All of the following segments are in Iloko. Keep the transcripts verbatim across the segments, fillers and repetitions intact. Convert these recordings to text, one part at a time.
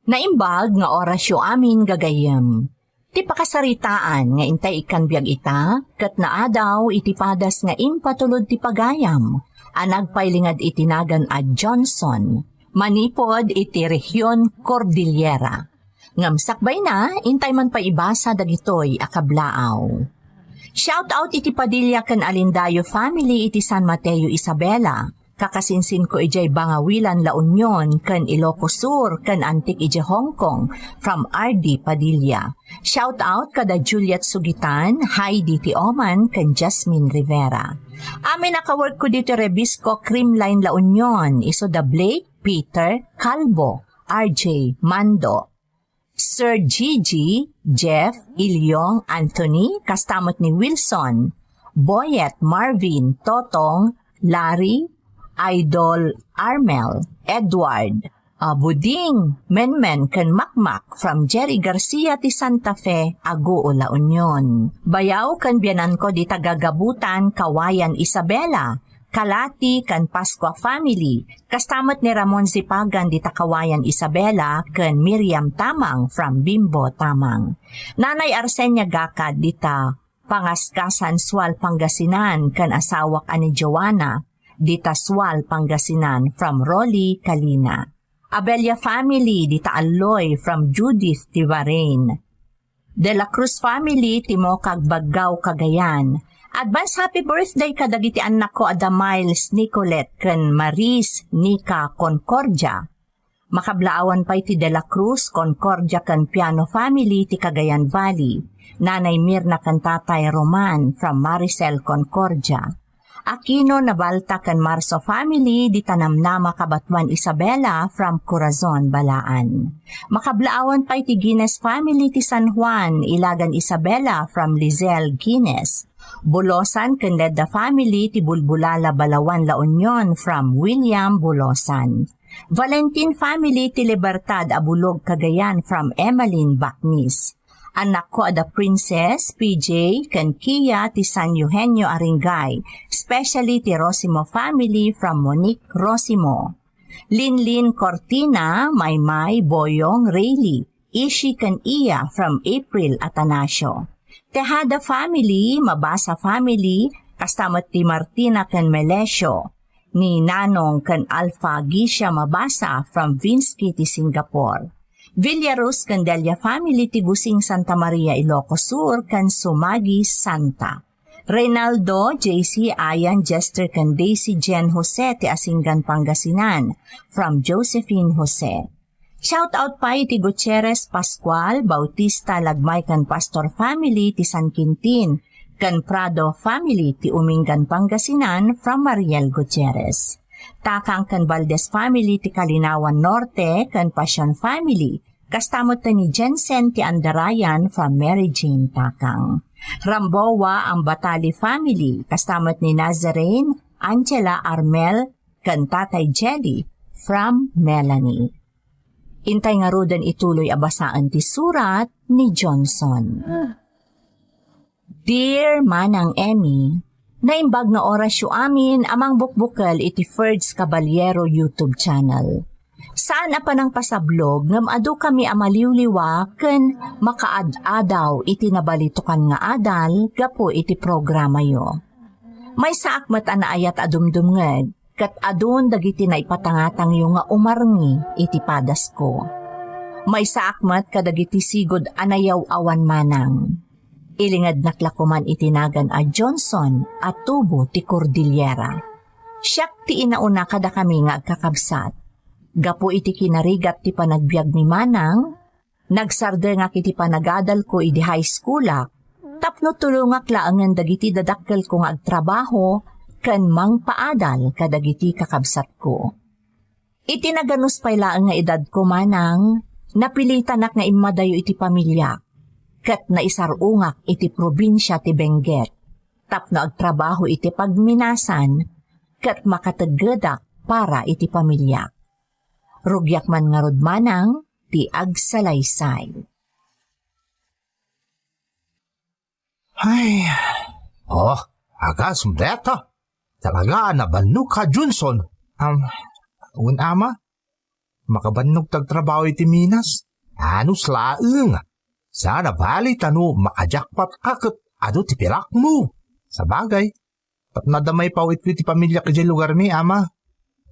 Naimbag nga orasyo amin, gagayyem. Ti pakasaritaan nga intay ikkan biag ita, ket naadaw iti padas nga impatulod ti pagayam, a nagpailinged iti nagan a Johnson, manipud iti rehion Cordillera. Ngem sakbayna, intay man pay ibasa dagitoy a kablaaw. Shout out iti Padilla ken Alindayo family iti San Mateo, Isabela. Kakasinsinko idiay Bangawilan, La Union, ken Ilocos Sur, ken Antique idiay Hong Kong, from R D Padilla. Shout out kada Juliet Sugitan, Heidi Tioman, ken Jasmine Rivera. Amin a kaworkko ditoy Rebisco Creamline, La Union, isu da Blake, Peter, Calvo, R J, Mando, Sir Gigi, Jeff, Ilyong, Anthony, kasta met ni Wilson, Boyet, Marvin, Totong, Larry, Idol, Armel, Edward, ah, Buding, Menmen, ken Makmak, from Jerry Garcia ti Santa Fe, Aguo, La Union. Bayaw ken biananko dita Gagabutan, Kawayan, Isabela, Kalati ken Pascua family, kasta met ni Ramon Zipagan dita Kawayan, Isabela, ken Miriam Tamang from Bimbo, Tamang. Nanay Arsenia Gakad dita Pangaskasan, Sual, Pangasinan, ken asawak a ni Joanna dita Sual, Pangasinan, from Rolly Kalina. Abella family dita Alloy from Judith Tibarain. De la Cruz family ti Mocag, Baggao, Cagayan. Advance happy birthday kadagiti annakko a da Miles, Nicolette, ken Maris, Nika, Concordia. Makablaawan pay ti De la Cruz, Concordia, ken Piano family ti Cagayan Valley. Nanay Mirna ken Tatay Roman from Maricel, Concordia. Aquino, Nabalta, ken Marso family dita Namnama, Cabatuan, Isabela, from Corazon, Balaan. Makablaawan pay ti Guinness family ti San Juan, Ilagan, Isabela, from Lizelle Guinness. Bulosan ken Ledda family ti Bulbulala, Balawan, La Union, from William Bulosan. Valentin family ti Libertad, Abulog, Cagayan, from Emmeline Bacnis. Annakko a da Princess, P J, ken Kia ti San Eugenio, Aringay, especially ti Rosimo family from Monique Rosimo. Linlin Cortina, Maymay, Boyong, Rayleigh, Ishi ken Iya from April Atanasio. Tejada family, Mabasa family, kasta met ti Martina ken Melesio. Ni Nanong ken Alpha Gisha Mabasa from Vinsky ti Singapore. Villarus ken Delia family ti Gusing, Santa Maria, Ilocos Sur, ken Sumagi, Santa. Reynaldo, J C, Ayan, Jester, ken Daisy Jane Jose ti Asingan, Pangasinan, from Josephine Jose. Shout out pay ti Gutierrez Pascual, Bautista, Lagmay, ken Pastor family ti San Quintin, ken Prado family ti Umingan, Pangasinan, from Mariel Gutierrez. Takang ken Valdez family ti Kalinawan Norte, ken Pasion family, kasta met ni Jensen ti Andarayan from Mary Jane Takang. Ramboa Ambatali family, kasta met ni Nazarene, Angela, Armel, ken Tatay Jelly from Melanie. Intay ngaruden ituloy a basaen ti surat ni Johnson. Dear Manang Emmy, naimbag nga orasyo amin a mangbukbukel iti Ferds Caballero YouTube channel. Saan a panangpasablog ngem adu kami a maliwliwa ken makaad-adaw iti nabalitokan nga adal gapu iti programayo. Maysaak met a naayat a dumdumngeg ket adun dagiti naipatangatangyo nga umarngi iti padasko. Maysaak met kadagiti sigud a nayaw-awan manang. Ilingednak la koman iti nagan a Johnson a tubo ti Cordillera. Siak ti inauna kadakami nga agkakabsat. Gapu iti kinarigat ti panagbiag ni Manang, nagsardengak iti panagadalko idi high schoolak tapno tulongak laengen dagiti dadakkelko nga agtrabaho ken mangpaadal kadagiti kakabsatko. Iti naganus pay laeng nga edadko, Manang, napilitanak nga immadayo iti pamiliak, ket naisar-ongak iti probinsia ti Benguet tapno agtrabaho iti pagminasan ket makateggedak para iti pamiliak. Rugiak man ngarud, Manang, ti agsalaysay. Ay. Oh, agasem dayta. Talaga a nabannoka, Johnson. Am, wen, ama? Makabannog ti agtrabaho iti minas. Anus laeng. Saan a bali ta no makajakpat ka ket adu ti pirakmo. Sabagay, tapno adda maipawitko iti pamiliak idiay lugarmi, Ama.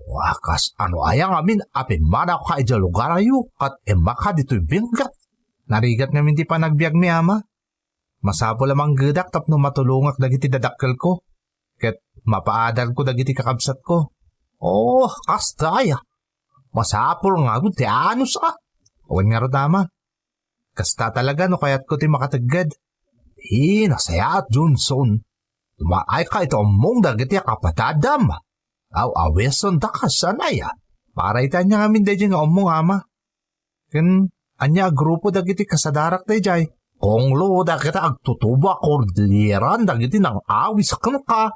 Wa, kas ano aya ngamin a pimmanawka idiay lugaryo ket immaka ditoy Benguet? Narigat ngamin ti panagbiagmi, Ama. Masapul a manggedak tapno matulongak dagiti dadakkelko, ket mapaadarko dagiti kakabsatko. Oh, kasta aya. Masapul ngarud ti anus a. Wen ngarud, Ama. Kasta talaga no kayatko ti makategged. Di, nasayaat, Johnson. Dumaayka iti ummong dagiti a kapatadam. Aw-awisan daka, saan aya? Para iti ania ngamin daydiay nga ummong, Ama? Ken ania a grupo dagiti kasadarak daydiay? Kunglo dagiti agtutubo a kordilieran dagiti nang-awis kenka.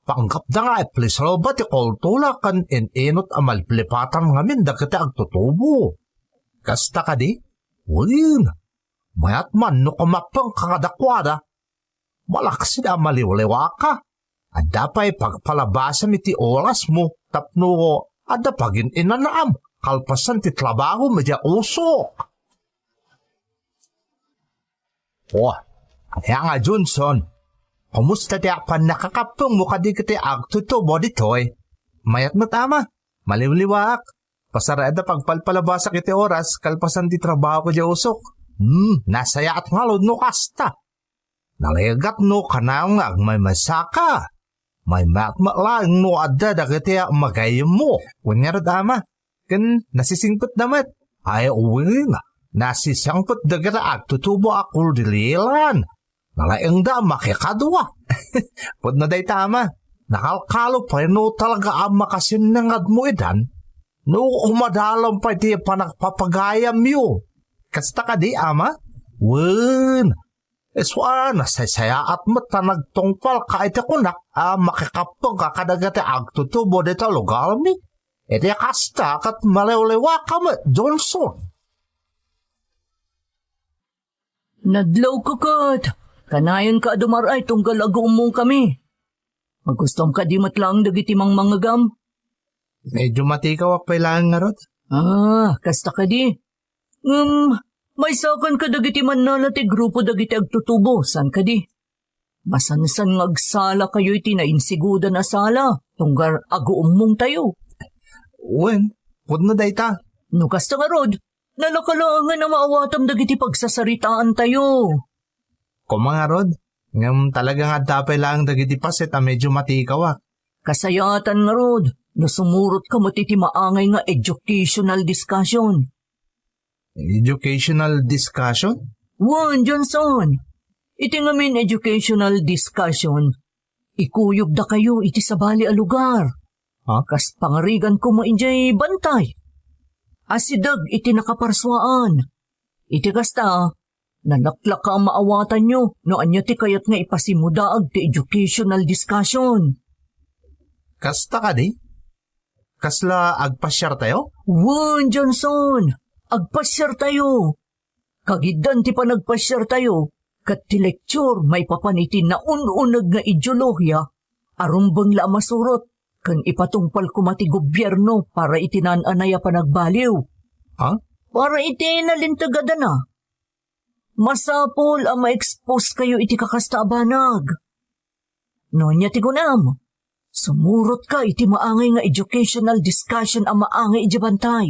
Panggepda nga ipliselba ti kultura ken in-inut a malplipatan ngamin dagiti agtutubo. Kasta kadi? Wen, mayat man no kumappengka kadakuada. Malaksid a maliwliwaka. Adda pay pagpalabasam iti orasmo tapno adda pagin-inanaam kalpasan ti trabahom idiay usok. Oh, ania nga, Johnson? Kumusta ti pannakakappengmo kadagiti agtutubo ditoy? Mayat met, Ama. Maliwliwaak. Pasaray adda pagpalpalabasak iti oras kalpasan ti trabahok idiay usok. Hmm, nasayaat ngarud no kasta. Nalegat no kanayon nga agmaymaysaka. Maymayat met laeng no adda dagiti a magayyemmo. Wen ngarud, Ama, ken nasisingpetda met. Ay, wen, nasisingpet dagiti agtutubo a kordilieran. Nalaingda a makikadua. Pudno dayta, Ama. Nakalkalo pay no talaga a makasinnangedmo idan. No umadalam pay ti panagpapagayamyo. Kasta kadi, Ama? Wen, isu a nasaysayaat met ta nagtungpalka iti kunak a makikappengka kadagiti agtutubo dita lugarmi. Iti kasta ket maliwliwaka met, Johnson. Nadlawka ket, kanayonka a dumar-ay tunggal aguummongkami. Magustuam kadi met laeng dagiti mangmangngegam? Medyo matikawak pay laeng ngarud. Ah, kasta kadi. Ngem, maysakan kadagiti mannala ti grupo dagiti agtutubo, saan kadi? Masansan nga agsalakayo iti nainsigudan a sala, tunggal aguummongtayo. Wen, pudno dayta. No kasta ngarud, nalaka laengen a maawatam dagiti pagsasaritaantayo. Koma ngarud, ngem talaga nga adda pay laeng dagiti paset a medyo matikawak. Kasayaatan ngarud, no sumurotka met iti maangay nga educational discussion. Educational discussion? Wen, Johnson. Iti ngamin educational discussion, ikuyogdakayo iti sabali a lugar. Ha? Kas pangarigan koma idiay bantay. Asideg iti nakaparsuaan. Iti kasta, nalaklaka a maawatanyo no ania ti kayat nga ipasimudaag ti educational discussion. Kasta kadi? Kasla agpasiartayo? Wen, Johnson! Agpasiartayo! Kagiddan ti panagpasiartayo, ket ti lecture maipapan iti naun-uneg nga ideolohiya a rumbeng la a masurot ken ipatungpal koma ti gobierno para iti naan-anay a panagbaliw. Ha? Para iti nalinteg a dana. Masapul a ma-expose kayo iti kakasta a banag. No ania ti kunam, sumurotka iti maangay nga educational discussion a maangay idiay bantay.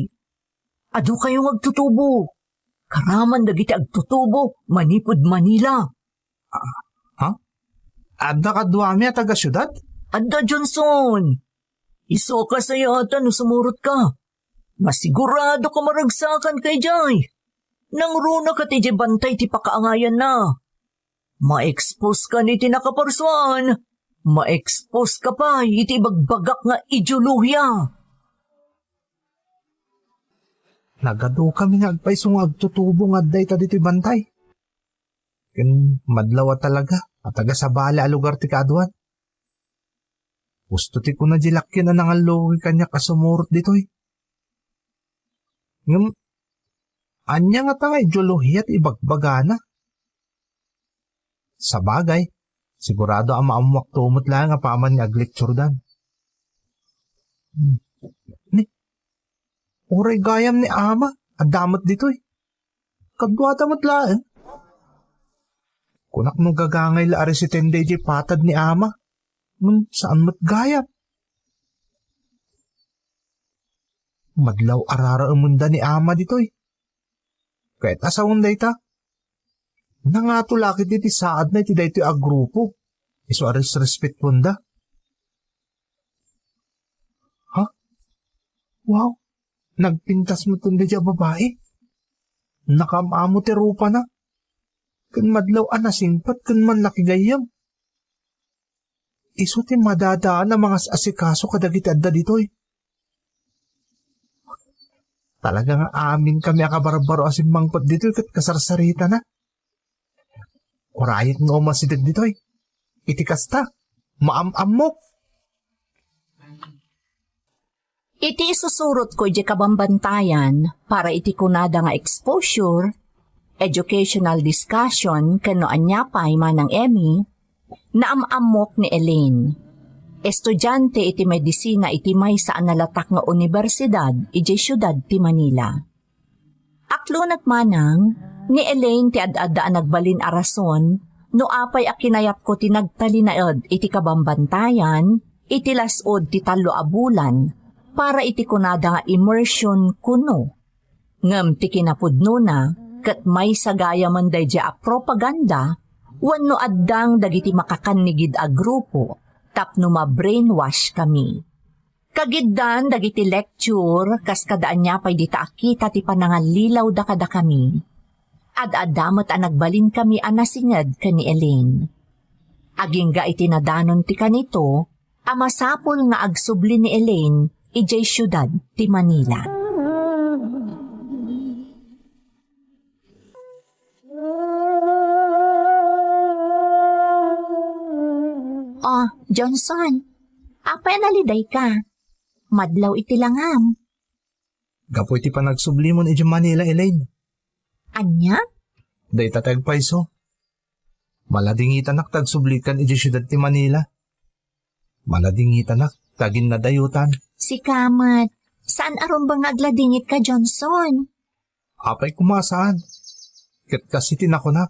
Adu kayo nga agtutubo. Karaman dagiti agtutubo manipud Manila. Ah, ha? Adda kaduami a taga-siudad? Adda, Johnson. Isu a kasayaatan no sumurotka. Masigurado ka maragsakan ka idiay. Nangruna ket idiay bantay ti pakaangayanna. Ma-expose ka iti nakaparsuan. Ma-expose ka pay iti ibagbagak nga ideolohiya. Nagadukami nga agpayso nga agtutubo nga adda ita ditoy bantay. Ken madlaw a talaga a taga-sabali a lugar ti kaaduan. Husto ti kuna di lakkien a nangallugi kaniak a sumurot ditoy. Ngem, ania ngata nga ideolohiya ti ibagbagana? Sabagay, sigurado a maammoakto met laeng apaman nga aglecturdan. Hmm. Ni, Uray gayam ni Ama, adda met ditoy. Kaduada met laeng. Kunak no gagangay la a resitenda idiay patad ni Ama, ngem saan met gayam. Madlaw a raraemenda ni Ama ditoy. Ket a sawen dayta, nangato la ketdi ti saadna iti daytoy a grupo. Isu a resrespetuanda. Ha? Wow! Nagpintas met daydiay a babai. Nakaam-amo ti rupana. Ken madlaw a nasingpet ken mannakigayam. Isu ti madadaan a mangas-asikaso kadagiti adda ditoy. Talaga nga amin kami a kabarbaro a simmangpet ditoy ket kasarsaritana. Kurayek nga umasideg ditoy. Iti kasta, maam-ammok. Iti isusurotko idiay kabambantayan para iti kunada nga exposure, educational discussion, ken no ania pay, Manang Emmy, naam-ammok ni Elaine. Estudiante iti medisina iti maysa a nalatak nga unibersidad idiay siudad ti Manila. Aklonat manang, ni Elaine ti ad-adda a nagbalin a rason no apay a kinayatko ti nagtalinaed iti kabambantayan iti las-ud ti tallo a bulan para iti kunada nga immersion kuno. Ngem ti kinapudnona, ket maysa gayamen daydiay a propaganda wenno addang dagiti makakannigid a grupo tapno ma-brainwash kami. Kagiddan dagiti lecture kas kada ania pay dita a kita ti panangallilawda kadakami. Ad-adda met a nagbalinkami a nasinged ken ni Elaine. Agingga iti nadanon ti kanito a masapul nga agsubli ni Elaine idiay siudad ti Manila. Oh, Johnson, apay a nalidayka? Madlaw iti langam. Gapu iti panagsubliman idiay Manila, Elaine. Ania? Dayta ti agpayso. Maladingitanak ta agsublikan idiay siudad ti Manila. Maladingitanak ta aginnadayotan. Sika met, saan a rumbeng nga agladingitka, Johnson? Apay koma a saan. Ket kas iti nakunak,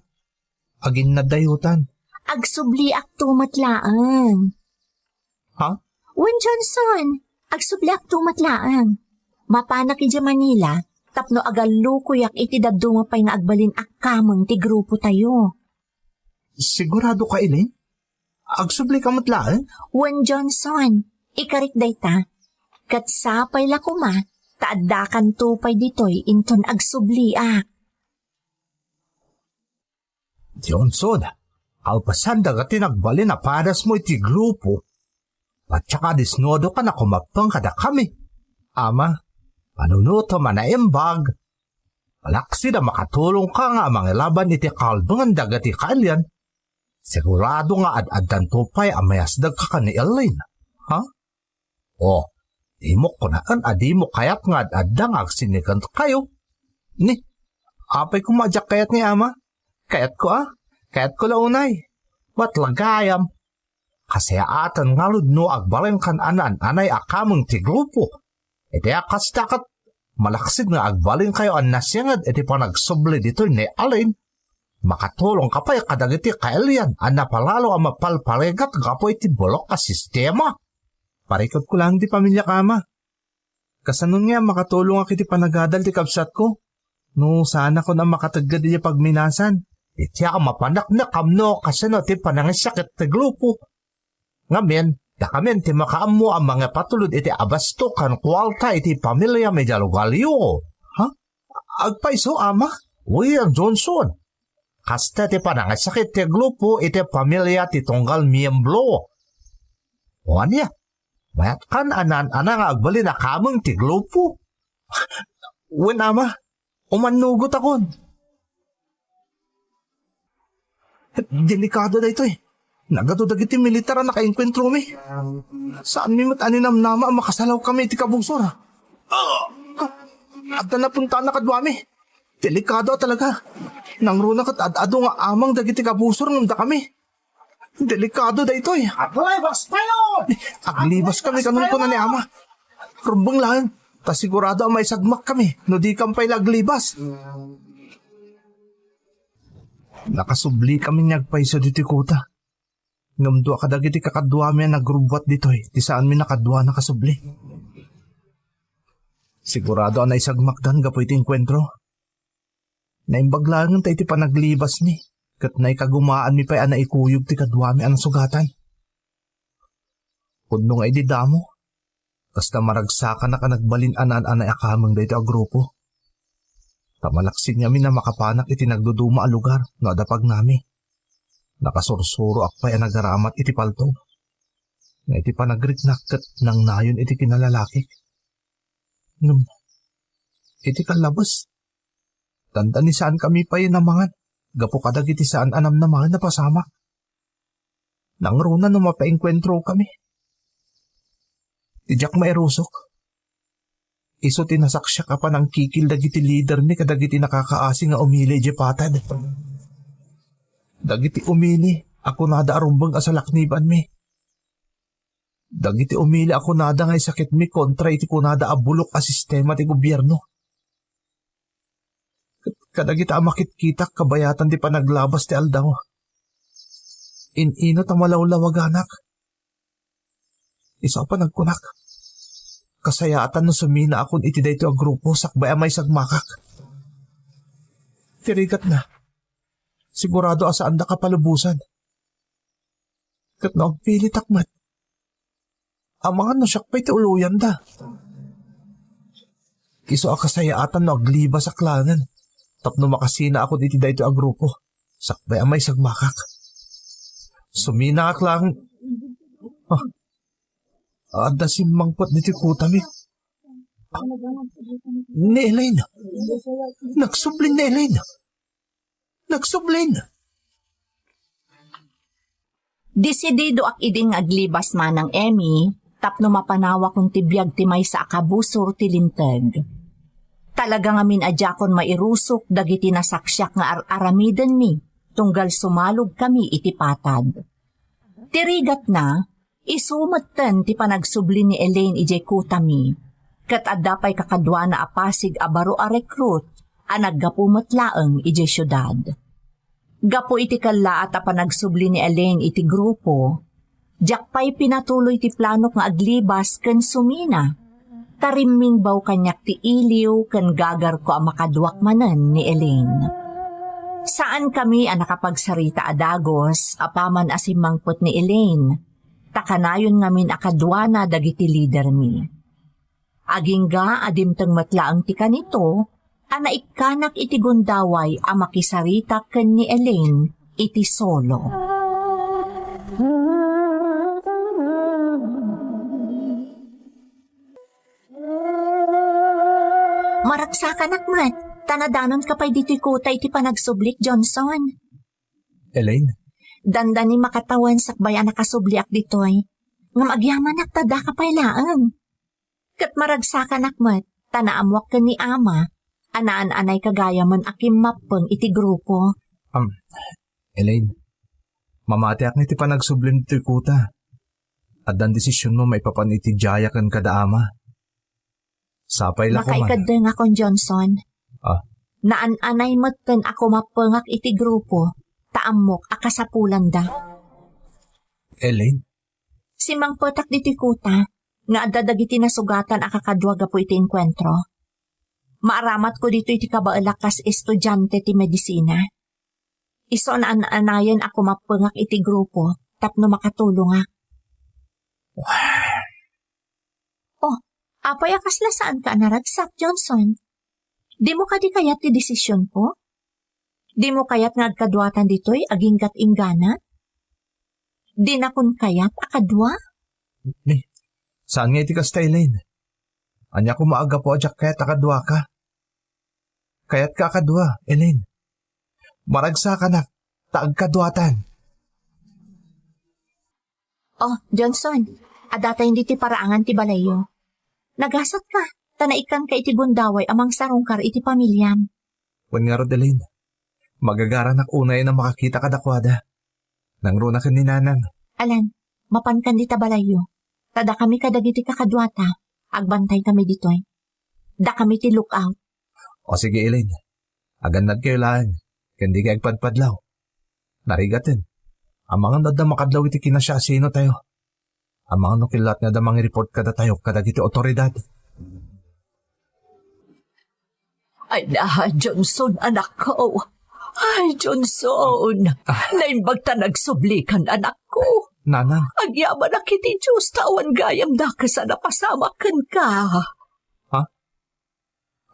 aginnadayotan. Agsubliakto met laeng. Ha? Wen, Johnson, agsubliakto met laeng. Mapanak idiay Manila tapno agallukoyak iti dadduma pay nga agbalin a kameng ti grupotayo. Sigurado ka, Elaine? Agsubli ka met laeng? Wen, Johnson, ikarik dayta. Ket sapay la koma ta addakanto pay ditoy inton agsubliak. Johnson, kalpasan dagiti nagbalin a padasmo iti grupo, patsa ka disnudo ka nakumappeng kadakami. Ama, panunotem a naimbag. Malaksid a makatulongka nga mangilaban iti kalbengen dagiti kailian. Sigurado nga ad-addanto pay a mayasdek ka ken ni Elaine. Ha? O, dimo kunaen a dimo kayat nga ad-adda nga agsinnigenkayo. Ni, apay koma a diak kayat ni Ama? Kayatko a? Kayatko la unay. Ket la gayam. Kasayaaten ngarud no agbalinkan a naan-anay a kameng ti grupo. Iti a kasta ket, malaksid nga agbalinkayo a nasinged iti panagsubli ditoy ni Elaine. Makatulongka pay kadagiti kailian a napalalo a mapalparigat gapu iti bulok a sistema. Parikutko laeng ti pamiliak, Ama. Kasano nga makatulongak iti panagadal ti kabsatko no saanakon a makategged idiay pagminasan? Iti a mapaneknek ammo kasano ti panangisakit ti grupo. Ngamin, dakamin ti makaammo a mangipatulod iti abasto ken kuarta iti pamiliam idiay lugaryo. Ha? Agpayso, Ama? Wen, Johnson. Kasta ti panangisakit ti grupo iti pamilia ti tunggal miembro. O ania? Mayatkan a naan-anay nga agbalin a kameng ti grupo? Wen, Ama, umannugotakon. Delikado daytoy. Nagadu dagiti militar a nakaenkuentromi. Saanmi met a ninamnama a makasalawkami iti kabusor. Adda napuntana kaduami. Delikado a talaga. Nangruna ket ad-adu nga amang dagiti kabusor ngem dakami. Delikado daytoy. Aglibas tayo! Aglibas kami, kanunay kuna ni Ama. Rumbeng laeng. Ta sigurado a maisagmakkami no dikam pay la aglibas. Nakasublikami nga agpayso ditoy kuta. Ngem dua kadagiti kakaduami a nagrubbuat ditoy ti saanmi a kadua a nakasubli. Sigurado a naisagmakdan gapu iti engkuentro. Naimbag laengen ta iti panaglibasmi, ket naikagumaanmi pay a naikuyog ti kaduami a nasugatan. Pudno nga idi damo, kasta maragsakanak a nagbalin a naan-anay a kameng daytoy a grupo. Ta malaksid ngamin a makapanak iti nagduduma a lugar no adda pagnami. Nakasursuroak pay a nagaramat iti paltog. Nga iti panagriknak ket nangnayon iti kinalalakik. Ngem, iti kallabes, dandani saankami pay namangan gapu kadagiti saan a namnamaen a pasamak. Nangruna no mapaengkuentrokami. Ti diak mairusok, isu ti nasaksiak a panangkikil dagiti lidermi kadagiti nakakaasi nga umili idiay patad. Dagiti umili a kunada a rumbeng a salaknibanmi. Dagiti umili a kunada nga isakitmi kontra iti kunada a bulok a sistema ti gobierno. Ket kadagita a makitkitak kabayatan ti panaglabas ti aldaw. In-inut a malawlawaganak. Isu a panagkunak, kasayaatan no suminaakon iti daytoy a grupo sakbay a maisagmakak. Ti rigatna, sigurado a saanda kapalubosan. Ket no agpilitak met, amangan no siak pay ti uloyanda. Isu a kasayaatan no aglibasak laengen tapno makasinaakon iti daytoy a grupo sakbay a maisagmakak. Suminaak laeng. Ah, adda simmangpet ditoy kutami. Ah, ni Elaine. Nagsubli ni Elaine. Nagsubli. Desididoak idi nga aglibas manang Emmy tapno mapanawakon ti biag ti maysa a kabusor ti linteg. Talaga ngamin a diakon mairusok dagiti nasaksiak nga ar-aramidenmi tunggal sumalogkami iti patad. Ti rigatna, isu metten ti panagsubli ni Elaine idiay kutami, ket adda pay kakaduana a pasig a baro a recruit a naggapu met laeng idiay siudad. Gapu iti kellaat a panagsubli ni Elaine iti grupo, diak pay pinatuloy ti planok nga aglibas ken sumina, ta rimmingbaw kaniak ti iliw ken gagarko a makaduak manen ni Elaine. Saankami a nakapagsarita a dagus apaman a simmangpet ni Elaine, ta kanayon ngamin a kaduana dagiti lidermi. Agingga a dimteng met laeng ti kanito a naikkanak iti gundaway a makisarita ken ni Elaine iti solo. Maragsakanak met, ta nadanonka pay ditoy kuta iti panagsublik, Johnson. Elaine? Dandani makatawen sakbay a nakasubliak ditoy. Ngem agyamanak ta daka pay laeng. Ket maragsakanak met, ta naammoak ken ni Ama a naan-anayka gayamen a kimmappeng iti grupo. Am, Elaine, mamatiak nga iti panagsublim ditoy kuta. Addan desisionmo maipapan iti diayak ken kada Ama. Sapay la koma. Makaikaddengakon, Johnson. Ah. Naan-anay metten a kumappengak iti grupo, ta ammok a kasapulanda. Elaine? Simmangpetak ditoy kuta nga adda dagiti nasugatan a kakadua gapu iti engkuentro. Maaramatko ditoy ti kabaelak kas estudiante ti medisina. Isu a naan-anayen a kumappengak iti grupo tapno makatulongak. Oh, apay a kasla saanka a naragsak, Johnson? Dimo kadi kayat ti desisionko? Dimo kayat nga agkaduatan ditoy agingga't inggana? Dinakon kayat a kadua? Ni, saan nga iti kasta, Elaine? Ania koma a gapu a diak kayat a kaduaka? Kayatka a kadua, Elaine. Maragsakanak, ta agkaduatan. Oh, Johnson, adda tayon ditoy paraangan ti balayyo. Nagasatka, ta naikkanka iti gundaway a mangsarungkar iti pamiliam. Wen ngarud, Elaine, magagaranak unayen a makakita kadakuada. Nangruna ken ni Nanang. Alan, mapankan dita balayyo. Ta dakami kadagiti kakaduata, agbantaykami ditoy. Dakami ti lookout. O sige, Elaine. Agannadkayo laeng, ken dikay agpadpadlaw. Narigaten. Amangan no adda makadlaw iti kinasiasinotayo. Amangan no kellaat nga adda mangireport kadatayo kadagiti otoridad. Ay na, Johnson, anakko. Ay, Johnson. Ah. Naimbag ta nagsublikan, anakko. Nanang. Agyamanak iti Dios ta awan gayam dakes a napasamak kenka. Ha?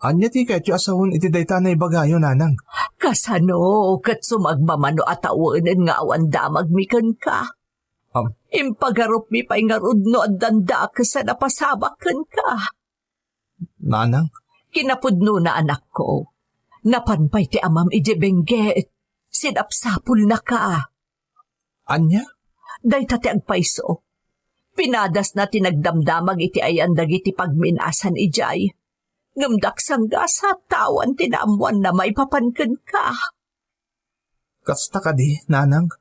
Ania ti kayatyo a sawen iti dayta a naibagayo, Nanang? Kasano ket sumagmamano a tawenen nga awan damagmi kenka? Am. Impagarupmi pay ngarud no addan dakes a napasamak kenka. Nanang? Kinapudnona, anakko. Napan pay ti amam idiay Benguet. Sinapsapulnaka. Ania? Dayta ti agpayso. Pinadasna ti nagdamdamag iti ayan dagiti pagminasan idiay. Ngem daksanggasat ta awan ti naammoanna maipapan kenka. Kasta kadi, Nanang?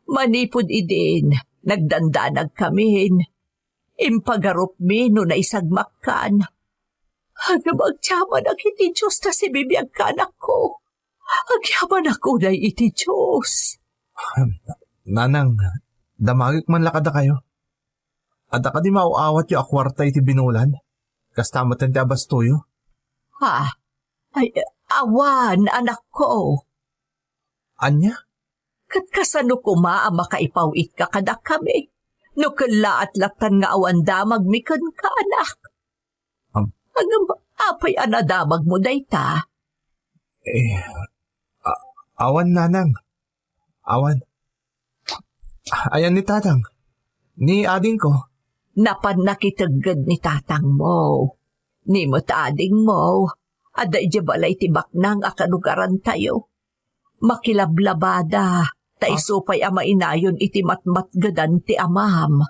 Manipud idin, nagdandanagkamin. Impagarupmi no naisagmakkan. Ngem agyamanak iti Dios ta sibibiagka, anakko. Agyamanak unay iti Dios. Nanang, damagek man la kadakayo. Adda kadi maaw-awatyo a kuarta iti binulan? Kasta met ti abastoyo? Ha? Ay, awan, anakko. Ania? Ket kasano koma a makaipaw-itka kadakami? No kellaat lattan nga awan damagmi kenka, anak. Am- Ngem apay a nadamagmo dayta? Eh, a-, awan, Nanang. Awan. Ayan ni Tatang. Ni adingko. Napan nakitegged ni tatangmo. Ni met adingmo, adda idiay balay ti baknang a kalugarantayo. Makilablabada, ta Ah. isu pay a mainayon iti matmatgedan ti amam.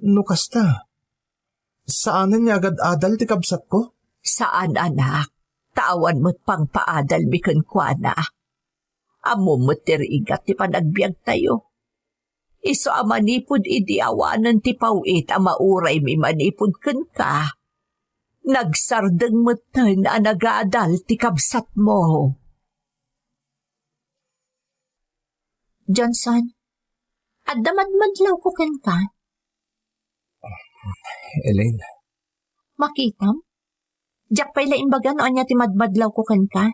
No kasta, saanen nga agad-adal ti kabsatko? Saan, anak. Ta awan met pangpaadalmi kenkuana. Ammom met ti rigat ti panagbiagtayo. Isu a manipud idi awanen ti paw-it a mauraymi manipud kenka, nagsardeng metten a nagadal ti kabsatmo. Johnson, adda madmadlawko kenka. Elaine. Makitam? Diak pay la imbaga no ania ti madmadlawko kenka,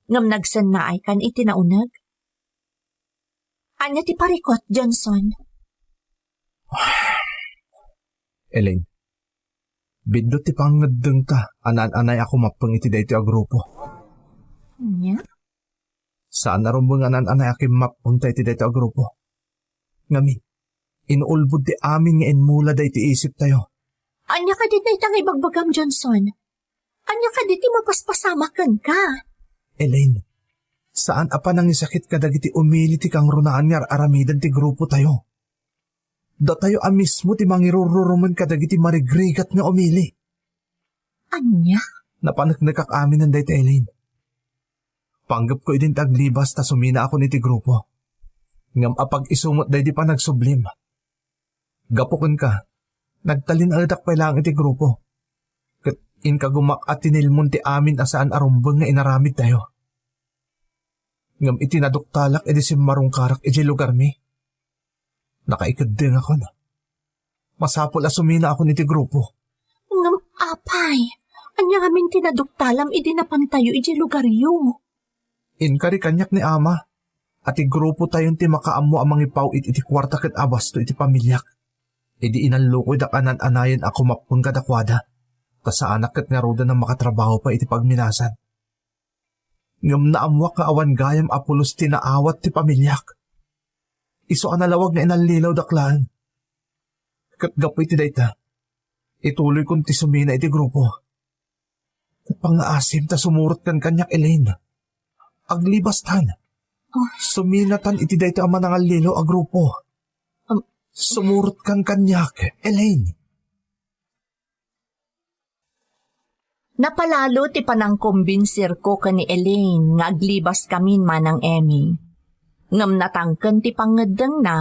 ngem nagsennaaykan iti nauneg. Ania ti parikut, Johnson? Elaine, biddut ti pangngeddengta a naan-anay a kumappeng iti daytoy a grupo. Ania? Saan a rumbeng a naan-anay a kimmappengta iti daytoy a grupo. Ngamin, inulbod ti amin nga immula daytoy isiptayo. Ania kadi dayta nga ibagbagam, Johnson? Ania kadi ti mapaspasamak kenka? Elaine, saan a panangisakit kadagiti umili ti kangrunaan nga ar-aramiden ti grupotayo. Datayo a mismo ti mangirururumen kadagiti marigrigat nga umili. Ania? Napaneknekak aminen dayta, Elaine. Panggepko idin ti aglibas ta suminaakon iti grupo. Ngem apag-isu met daydi panagsublim. Gapu kenka, nagtalinaedak pay laeng iti grupo. Ket inkagumak a tinilmon ti amin a saan a rumbeng nga inaramidtayo. Ngem iti naduktalak idi simmarungkarak idiay lugarmi, nakaikeddengakon. Masapul a suminaakon iti grupo. Ngem apay, ania ngamin ti naduktalam idi napantayo idiay lugaryo? Inkari kaniak ni Ama a ti grupotayon ti makaammo a mangipaw-it iti kuarta ket abasto iti pamiliak. Idi inallukoydak a naan-anayen a kumappeng kadakuada, ta saanak ket ngaruden a makatrabaho pay iti pagminasan. Ngem naammoak nga awan gayam a pulos ti naawat ti pamiliak. Isu a nalawag nga inallilawdak laeng. Ket gapu iti dayta, ituloykon ti sumina iti grupo. Pangngaasim ta sumurotkan kaniak, Elaine. Aglibastan. Oh. Suminatan iti dayta a manangallilaw a grupo. Um. Sumurotkan kaniak, Elaine. Napalalo ti panangkombinsirko ken ni Elaine nga aglibas kamin, Manang Emmy. Ngem natangken ti pangngeddengna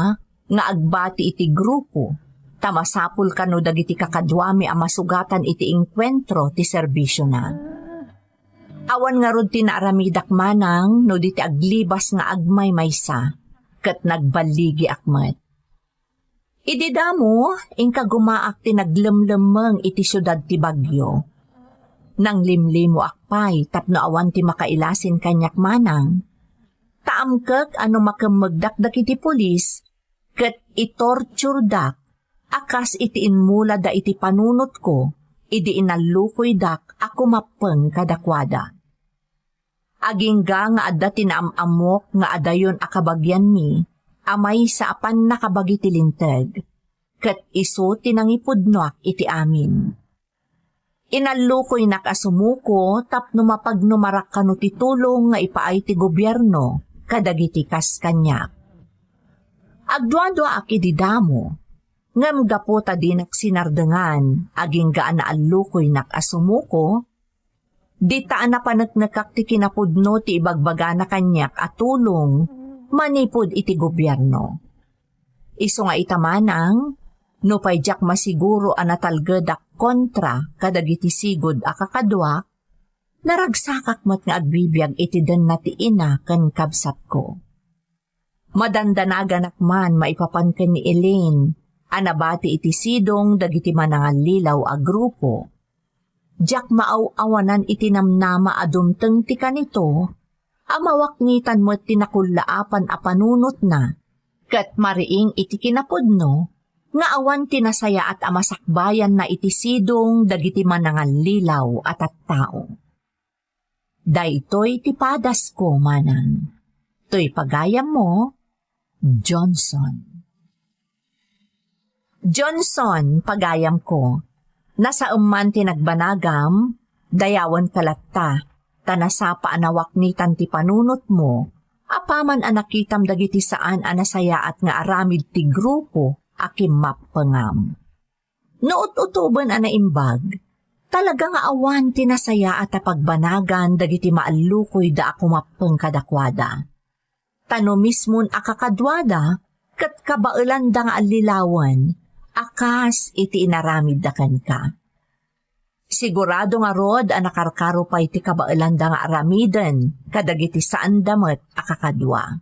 nga agbati iti grupo, ta masapul kano dagiti kakaduami a masugatan iti enkuentro ti serbisiona. Awan ngarud ti naaramidak manang no di ti aglibas nga agmaymaysa, ket nagballigiak met. Idi damo, inkagumaak ti naglemlemmeng iti siudad ti Baguio. Nanglimlimoak pay tapno awan ti makailasin kaniak manang. Ta amkek a no makemmegdak dagiti pulis, ket itorturedak a kas iti immulada iti panunotko idi inallukoydak a kumappeng kadakuada. Agingga nga adda ti naam-ammok nga adayon a kabagianmi a maysa a pannakabagi ti linteg, ket isu ti nangipudnoak iti amin. Inallukoynak a sumuko tapno mapagnumarak kano ti tulong nga ipaay ti gobierno kadagiti kas kaniak. Agduaduaak idi damo, ngem gapu ta dinak sinardengan agingga a naallukoynak a sumuko, dita a napaneknekak ti kinapudno ti ibagbagana kaniak a tulong manipud iti gobierno. Isu nga ita manang, nupay diak masiguro a natalgedak kontra kadagiti sigud a kakaduak, naragsakak met nga agbibiag iti denna ti ina ken kabsatko. Madandanaganak man maipapan ken ni Elaine a nabati iti sidong dagiti manangallilaw a grupo. Diak maaw-awanan iti namnama a dumteng ti kanito a mawaknitan met ti nakullaapan a panunotna ket mariing iti kinapudno nga awan ti nasayaat a masakbayanna iti sidong dagiti manangallilaw a tattao. Daytoy ti padasko, manang. Toy pagayammo, Johnson. Johnson, pagayamko, nasaem man ti nagbanagam, dayawenka latta, ta nasapa a nawaknitan ti panunotmo, apaman a nakitam dagiti saan a nasayaat nga aramid ti grupo a kimmappengam. No ut-utoben a naimbag, talaga nga awan ti nasayaat a pagbanagan dagiti maallukoyda a kumappeng kadakuada. Ta no mismon a kakaduada, ket kabaelanda nga allilawen a kas iti inaramidda kenka. Sigurado ngarud a nakarkaro pay ti kabaelanda nga aramiden kadagiti saanda met a kakadua.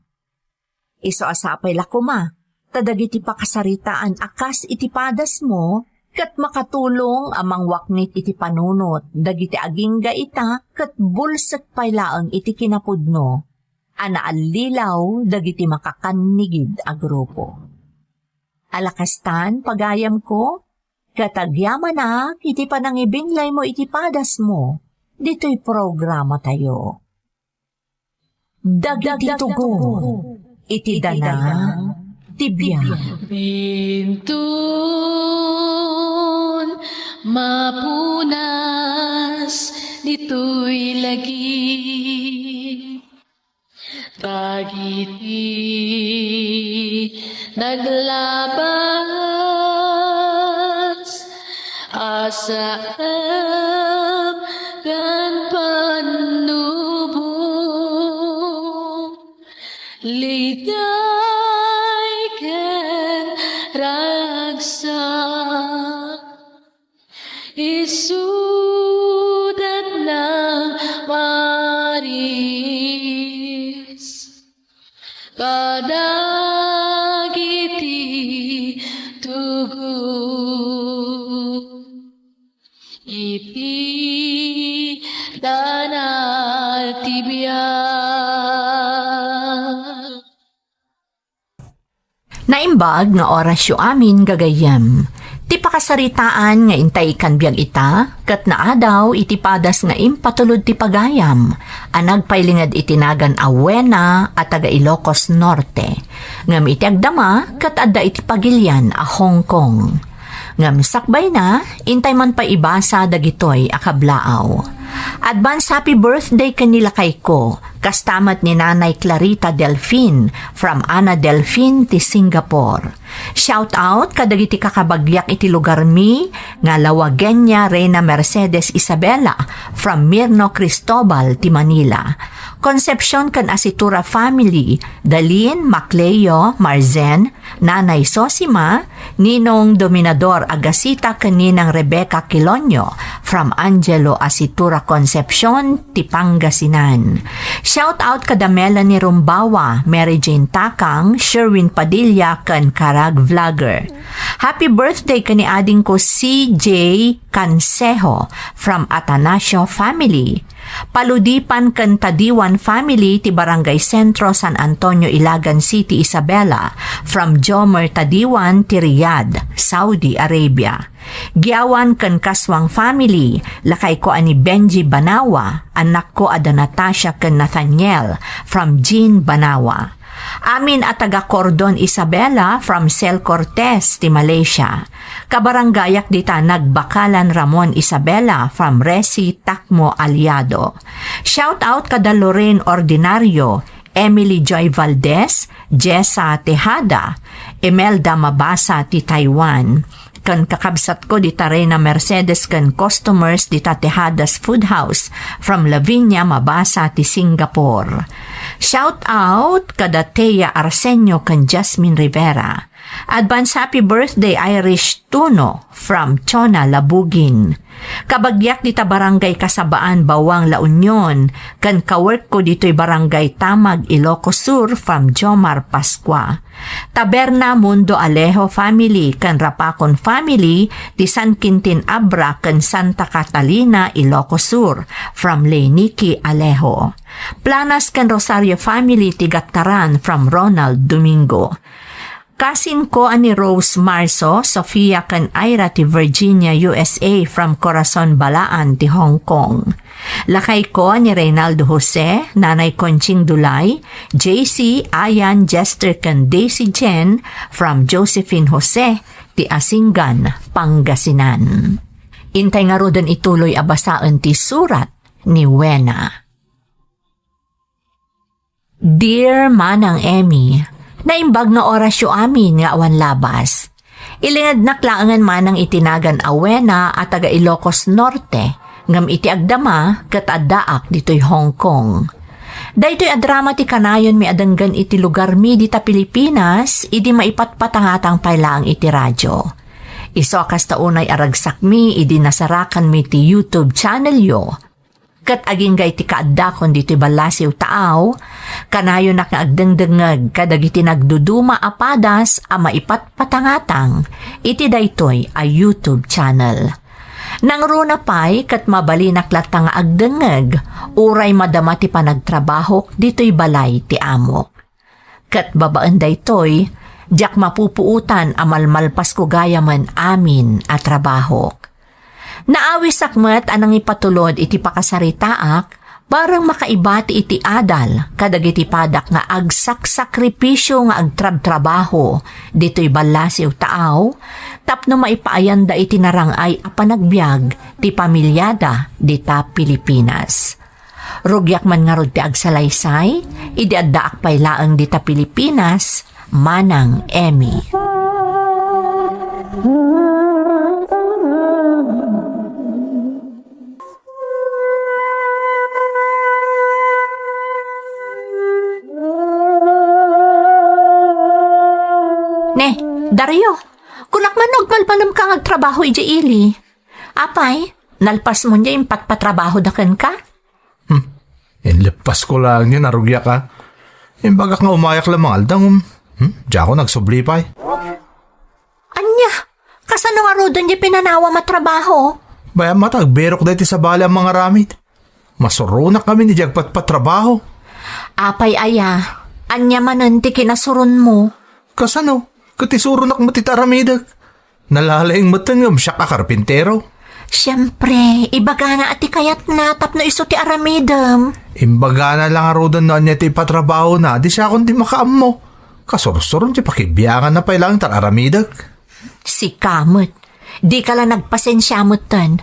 Isu a sapay la koma, ta dagiti pakasaritaan a kas iti padasmo, ket makatulong a mangwaknit iti panunot dagiti agingga ita ket bulsek pay laeng iti kinapudno a naallilaw dagiti makakannigid a grupo. Alakastan, pagayamko, ket agyamanak iti panangibinglaymo iti padasmo ditoy programatayo. Dagiti tugon iti dana ti biag. Bintun mapunas ditoy lagi. Dagiti naglabas a saem ken pannubo, ligay ken ragsak. Isudatna maris kadagiti tugon iti dana ti biag. Naimbag nga orasyo amin, gagayyem. Ti pakasaritaan nga intay ikkan biag ita, ket naadaw iti padas nga impatulod ti pagayam a nagpailinged iti nagan a Wena a taga Ilocos Norte. Ngem iti agdama, ket adda iti pagilian a Hong Kong. Ngem sakbayna, intay man pay ibasa dagitoy a kablaaw. Advance happy birthday ken ni lakayko, Kasta met ni Nanay Clarita Delfin from Ana Delfin ti Singapore. Shout out kadagiti kakabagyak iti lugarmi nga La Wagueña Reina Mercedes Isabela from Mirno Cristobal ti Manila. Concepcion ken Asitura family, Dalin, Macleo, Marzen, Nanay Sosima, Ninong Dominador Agasita ken Ninang Rebecca Quilonio from Angelo Asitura Concepcion ti Pangasinan. Shout out kada Melanie Rumbawa, Mary Jane Takang, Sherwin Padilla ken Karag Vlogger. Happy birthday ken ni adingko C J Cansejo from Atanasio family. Paludipan ken Tadiwan family ti Barangay Centro, San Antonio, Ilagan City, Isabela, from Jomer Tadiwan ti Riyadh, Saudi Arabia. Giawan ken Kaswang family, lakayko a ni Benji Banawa, annakko a da Natasha ken Nathaniel, from Jean Banawa. Amin a taga Cordon Isabela from Cel Cortez ti Malaysia. Kabarangayak dita Nagbakalan Ramon Isabela from Resi Takmo Aliado. Shout out kada Lorraine Ordinario, Emily Joy Valdez, Jessa Tejada, Imelda Mabasa ti Taiwan. Ken kakabsatko dita Reina Mercedes ken customers dita Tejadas Food House from Lavinia Mabasa ti Singapore. Shout out kada Thea Arsenio ken Jasmine Rivera. Advance happy birthday, Irish Tuno from Chona, Labugin. Kabagyak dita Barangay Kasabaan, Bawang, La Union, ken kaworkko ditoy Barangay Tamag, Ilocos Sur from Jomar Pascua. Taberna Mundo Alejo family ken Rapacon family ti San Quintin Abra ken Santa Catalina, Ilocos Sur, from Leniki Alejo. Planas ken Rosario family ti Gattaran from Ronald Domingo. Kasinko a ni Rose Marso, Sofia ken Ira ti Virginia, U S A from Corazon Balaan ti Hong Kong. Lakayko a ni Reynaldo Jose, Nanay Conching Dulay, J C, Ayan, Jester ken Daisy Jen from Josephine Jose ti Asingan, Pangasinan. Intay ngaruden ituloy a basaen ti surat ni Wena. Dear Manang Emmy, naimbag nga orasyo amin nga awan labas. Ilingednak laengen manang iti nagan a Wena a taga Ilocos Norte, ngem iti agdama ket addaak ditoy Hong Kong. Daytoy a drama ti kanayonmi a denggen iti lugarmi dita Pilipinas idi maipatpatangatang pay laeng iti radyo. Isu a kasta unay a ragsakmi idi nasarakanmi ti YouTube channelyo. Ket agingga iti kaaddakon ditoy ballasiw taaw, kanayonak nga agdengdengngeg kadagiti nagduduma a padas a maipatpatangatang iti daytoy a YouTube channel. Nangruna pay ket mabalinak latta nga agdengngeg uray madama ti panagtrabahok ditoy balay ti amok. Ket babaen daytoy, diak mapupuotan a malmalpasko gayamen amin a trabahok. Naawisak met a nangipatulod iti pakasaritaak, bareng makaibati iti adal kadagiti padak nga agsaksakripisio nga agtrabtrabaho ditoy ballasiw taaw tapno maipaayanda iti narang-ay a panagbiag ti pamilyada dita Pilipinas. Rugiak man ngarud ti agsalaysay, idi addaak pay laeng dita Pilipinas, Manang Emmy. Ne, Dario, kunak man no agmalmalemka nga agtrabaho idiay ili. Apay, nalpasmon diay impatpatrabahoda kenka? Hmm. Inleppasko laeng diay narugiak a. Imbagak nga umayak la mangalda ngem, hmm, diakon agsubli pay. Ania? Kasano ngaruden diay pinanawam a trabaho? Bay-am met a agberok daytoy sabali a mangaramid. Masuronak ngamin idiay agpatpatrabaho. Apay aya, ania manen ti kinasuronmo? Kasano? Ket isuronak met iti aramidek. Nalalaing metten ngem siak a karpintero. Siempre, ibagana a ti kayatna tapno isu ti aramidem. Imbagana la ngaruden no ania ti ipatrabahona, di siakon ti makaammo. Kasursuron ti pakibianganna pay laeng ti ar-aramidek. Sika met, dika la nagpasensia metten.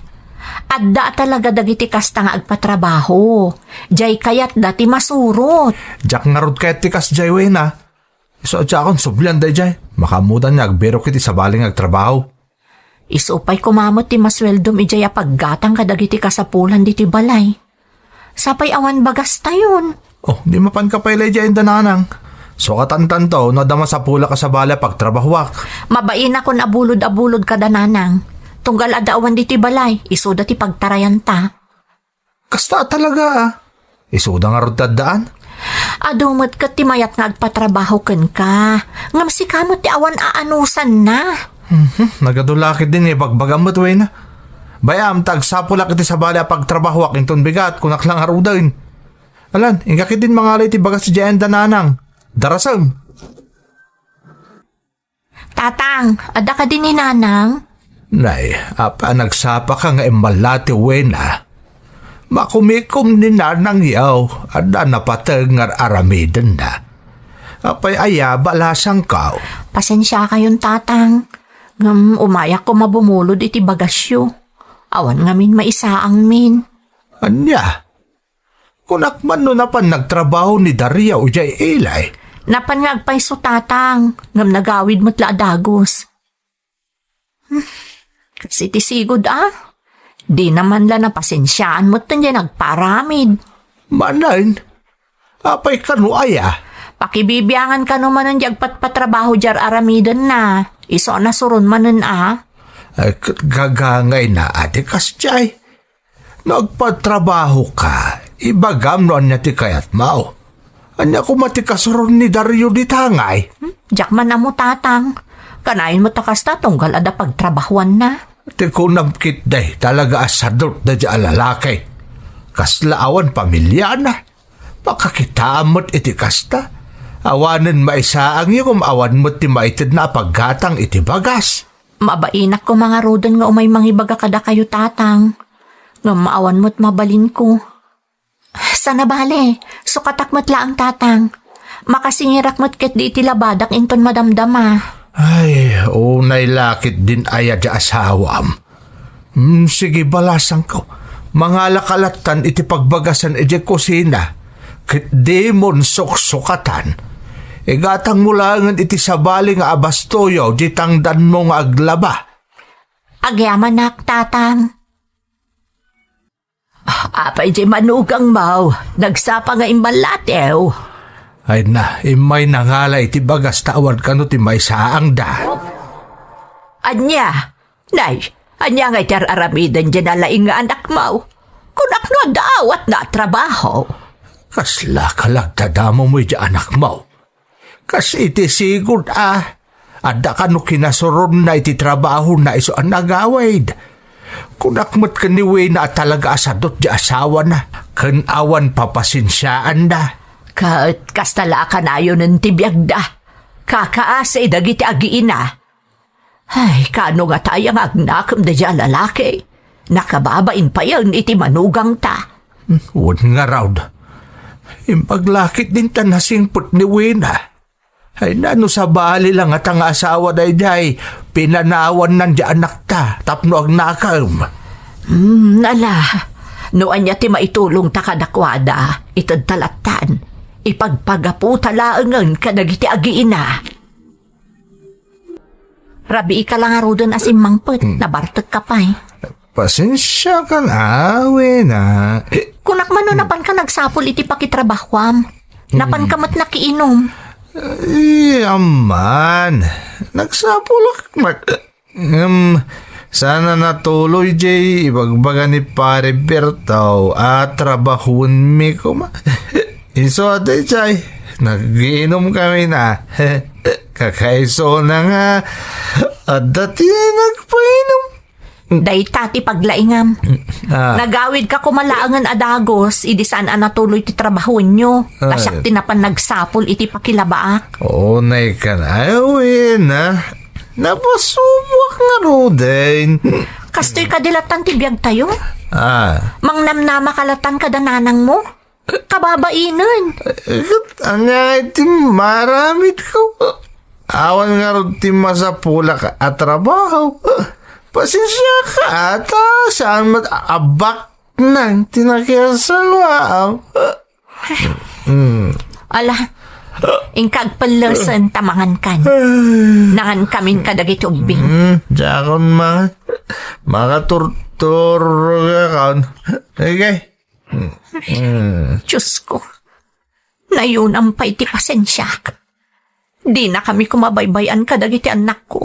Adda talaga dagiti kasta nga agpatrabaho. Jay kayatda ti masurot. Diak ngarud kayat ti kasjay, Wena. Isu a diakon sublian dayjay. Makaammodan nga agbirok iti sabali nga agtrabaho. Isu pay koma met ti masueldom idiay a paggatang kadagiti kasapulan diti balay. Sapay awan bagastayon. Oh, di mapanka pay la idiay inda nanang. Sukatantanto no adda masapulak a sabali a pagtrabahuak. Mabainak a bulod a bulod kada nanang. Tunggal adda awan diti balay, isuda ti pagtarayanta. Kasta a talaga, ah. Isuda ngarud ti addaan? Adu met ket ti mayat nga agpatrabaho kenka. Ngem sika met ti awan aanusanna. Mhm, nagadu la ketdin nga ibagbagam met, Wena. Bay-am ta agsapulak iti sabali a pagtrabahoak inton bigat, kunak la ngaruden. Alan, inka ketdin mangala iti bagas idiay inda nanang. Darasem. Tatang, adda kadi ni Nanang? Nay, apay a nagsapaka nga immallati, Wena? Makumikom ni Nanang yaw, adda napateg nga ar-aramidenna. Apay aya, balasangko? Pasensiakayon, Tatang. Ngem umayak koma bumulod iti bagasyo. Awan ngamin maisaangmin. Ania? Kunak man no napan nagtrabaho ni Dario idiay ilay. Napan nga agpayso, Tatang, ngem nagawid met la a dagus. Hmm, kas iti sigud, a? Dina man la napasensiaan met diay nagpaaramid. Manen? Apay kano aya? Pakibibiangan kano manen diay agpatpatrabaho diay ar-aramidenna. Isu a nasuron manen, a? Ay, ket gagangayna a ti kasdiay. No agpatrabahoka, ibagam no ania ti kayatmo. Ania koma ti kasuron ni Dario dita ngay? Hmm? Diak man ammo, Tatang. Kanayon met a kasta tunggal adda pagtrabahoanna. Ti kunam ketdi, talaga a sadot daydiay a lalaki. Kasla awan pamiliana. Pakakitaam met iti kasta. Awanen maisaangyo ngem awan met ti maitedna a paggatang iti bagas. Mabainak koma ngaruden nga umay mangibaga kadakayo, Tatang. Ngem awan met mabalinko. Sana bale, sukatak met laeng, Tatang. Makasingirak met ketdi iti labadak inton madamdama. Ay, unay la ketdin aya ti asawam. Hmm, sige, balasangko. Mangalaka lattan iti pagbagasan idiay kusina. Ket dimon suksukatan. Igatangmo laengen iti sabali nga abastoyo diay tangdanmo nga aglaba. Agyamanak, Tatang. Ah, apay diay manugangmo? Nagsapa nga immallatiw. Ay na, immayna nga la iti bagas ta awan kano ti maisaangda. Ania? Nay, ania ngay ti ar-aramiden diay nalaing nga anakmo? Kunak no adda awatna a trabaho. Kasla ka la agtadamom idiay anakmo. Kas iti sigud a, adda kano kinasuronna iti trabahona isu a nagawid. Kunak met ken ni Wena a talaga a sadot diay asawana, ken awan papasensiaanda. Ket kasta la a kanayonen ti biagda. Kakaasi dagiti agiina. Ay, kaano ngata aya nga agnakem daydiay a lalaki? Nakababain payen iti manugangta. Wen ngarud, imbag la ketdin ta nasingpet ni Wena. Ay, no sabali la ngata nga asawa daydiay, pinanawanna diay anakta tapno agnakem. Hmm, ala, no ania ti maitulongta kadakuada, itedta lattan. Ipagpagaputa laengen kadagiti agiina. Rabiika la ngaruden a simmangpet, hmm, nabartekka pay. Pasensiakan, a, Wena. Kunak man no napanka nagsapul iti pakitrabahuam. Napanka met nakiinum. Ay, amman. Nagsapulak met. Ngem, saan a natuloy diay ibagbaga ni Pare Berto a trabahuenmi koma. Isu a daydiay, nagiinumkami na. Kakaisuna nga, adda ti nagpainum. Dayta ti paglaingam. Ah. Nagawidka koma laengen a dagus, idi saan a natuloy ti trabahuenyo. Ah. Ta siak ti napan nagsapul iti pakilabaak. Unay kan, ay, Wena. Napasuboak ngaruden. Kastoy kadi lattan ti biagtayo? Ah. Mangnamnamaka lattan kada nanangmo? Kababainen. Ket ania ngay ti maaramidko? Awan ngarud ti masapulak a trabaho. Pasensiaka, ta saan met a-, abaknang ti nakiasawaam. Mm. Ala, inka agpellesen ta mangankan. Nangankamin kadagiti ubbing. Mm, diakon mangan. Makaturturogakon. Okay. Mm. Diyos ko, nayunam pay ti pasensiak. Dinakami koma baybay-an kadagiti annakko.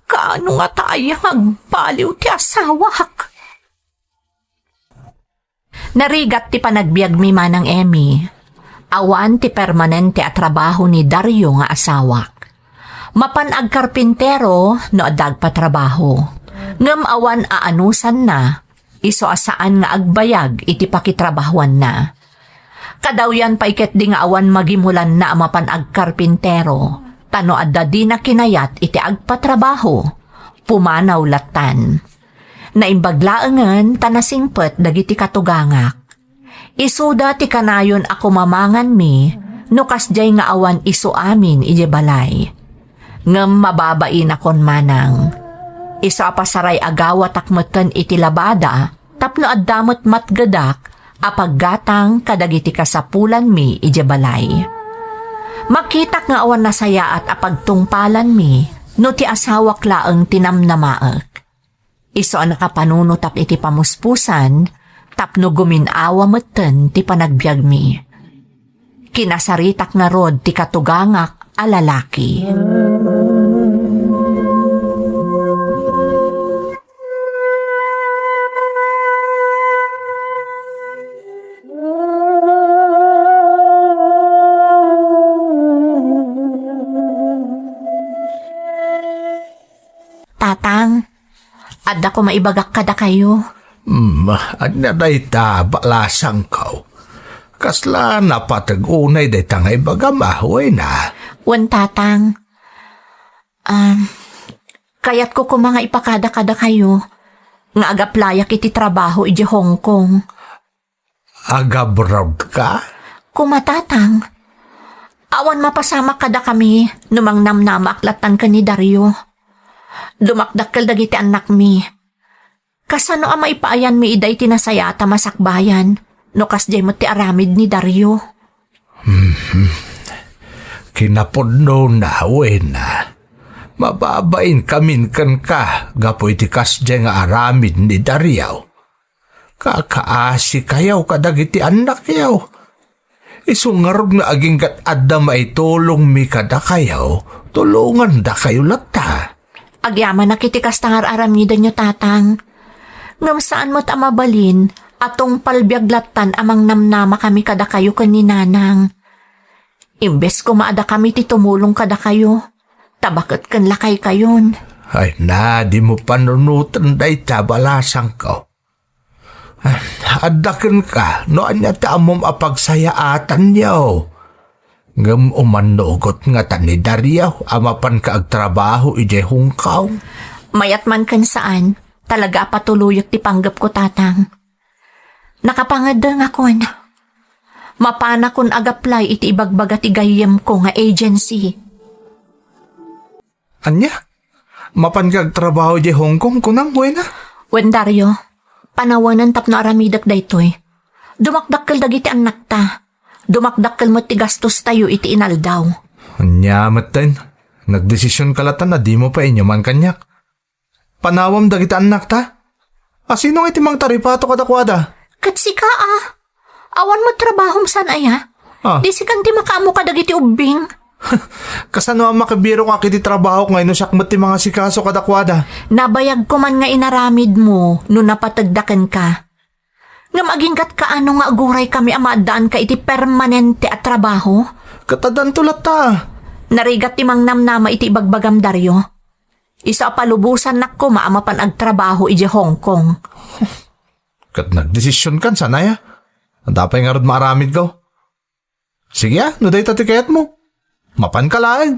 Kaano ngata aya nga agbaliw ti asawak? Narigat ti panagbiagmi, Manang Emmy. Awan ti permanente a trabaho ni Dario nga asawak. Mapan agkarpintero no adda agpatrabaho. Ngem awan aanusanna, isu a saan nga agbayag iti pakitrabahoanna. Kadawyan pay ketdi nga awan magimulanna a mapan agkarpintero, ta no adda dina kinayat iti agpatrabaho, pumanaw lattan. Naimbag laengen ta nasingpet dagiti katugangak. Isuda ti kanayon a kumamanganmi no kasdiay nga awan isu amin idiay balay. Ngem mababainakon manang. Isu a pasaray a gawatak metten iti labada tapno adda met matgedak a paggatang kadagiti kasapulanmi idiay balay. Makitak nga awan nasayaat a pagtungpalanmi no ti asawak laeng ti namnamaek. Isu a nakapanunotak iti pamuspusan tapno gumin-awa metten ti panagbiagmi. Kinasaritak ngarud ti katugangak a lalaki. Tatang, adda koma ibagak kadakayo. Hmm, ania dayta, balasangko? Kasla napateg unay dayta nga ibagam, a, wenno? Wen, Tatang. Um, kayatko koma nga ipakada kadakayo nga agaplayak iti trabaho idiay Hong Kong. Agabroad ka? Kuma, Tatang. Awan mapasamak kadakami no mangnamnamaak lattan ken ni Dario. Dumakdakkel dagiti annakmi. Kasano a maipaayanmi ida iti nasayaat a masakbayan no kasdiay met ti aramid ni Dario? Mhm. Kinapudnona, wenno, mababainkamin kenka gapu iti kasdiay nga aramid ni Dario. Kakaasikayo kadagiti annakyo. Isu ngarud nga aginggat adda maitulongmi kadakayo, tulongandakayo latta. Agyamanak iti kasta nga ar-aramidenyo, Tatang. Ngem saan met a mabalin a tungpal biag lattan a mangnamnamakami kadakayo ken ni Nanang. Imbes koma a dakami ti tumulong kadakayo, ta baket ken lakaykayon. Ay na, dimo panunoten dayta, balasangko. Adda kenka no ania ti ammom a pagsayaatanyo. Ngem umannugot ngata ni Dario a mapanka agtrabaho idiay Hong Kong? Mayat man ken saan, talaga a patuloyek ti panggepko, Tatang. Nakapangeddengakon. Mapanakon agaplay iti ibagbaga ti gayyemko nga agency. Ania? Mapanka agtrabaho idiay Hong Kong, kunam, wenno? Wen, Dario, panawenen tapno aramidek daytoy. Dumakdakkel dagiti annakta. Dumakdakkel met ti gastostayo iti inaldaw. Ania metten? Nagdesisionka latta a dimo pay inuman kaniak. Panawem dagiti annakta? A, sino ngay ti mangtaripato kadakuada? Ket sika a. Awan met trabahom saan aya? Ah. Di sikan ti makaammo kadagiti ubbing. Kasano a makibirok iti trabahok ngay no siak met ti mangasikaso kadakuada? Nabayagko man nga inaramidmo no napategda kenka. Ngem aginggatka ano nga aguraykami a maaddaanka iti permanente a trabaho? Ket addanto latta. Narigat ti mangnamnama iti ibagbagam, Dario. Isu a palubosannak koma a mapan agtrabaho idiay Hong Kong. Ket nagdesisionkan, saan aya? Adda pay ngarud maaramidko? Sige a, no dayta ti kayatmo, mapanka laeng.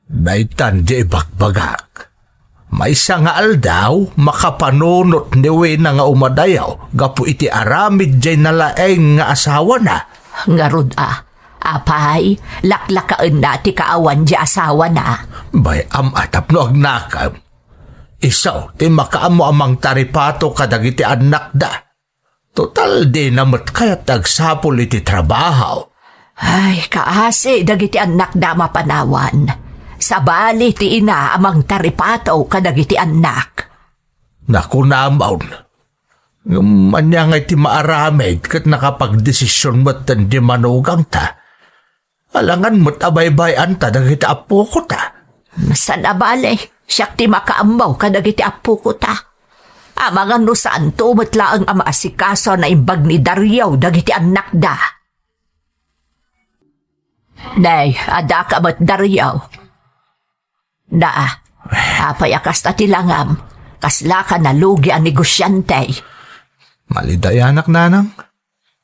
Daytan ti ibagbagak. Maysa nga aldaw, makapanunot ni Wena nga umadayo gapu iti aramid jay nalaeng nga asawana. Ngarud a, apay, laklakaenna ti kaawan jay asawana. Bay-am a tapno agnakem. Isu ti makaammo a mangtaripato kadagiti annakda. Total, dina met kayat ti agsapul iti trabaho. Ay, kaasi dagiti annakda a mapanawan. Sabali ti ina a mangtaripato kadagiti annak. Nakunam, Aun. Ngem ania ngay ti maaramid ket nakapagdesisyon metten di manugangta? Alangan met a baybay-anta dagiti appokota. Saan a bale, siak ti makaammo kadagiti appokota. Amangan no saanto met laeng a maasikaso a naimbag ni Dario dagiti annakda. Nay, adda ka met, Dario. Daa, apay a kasta ti langam? Kaslaka nalugi a negosyante. Malidayanak, nanang.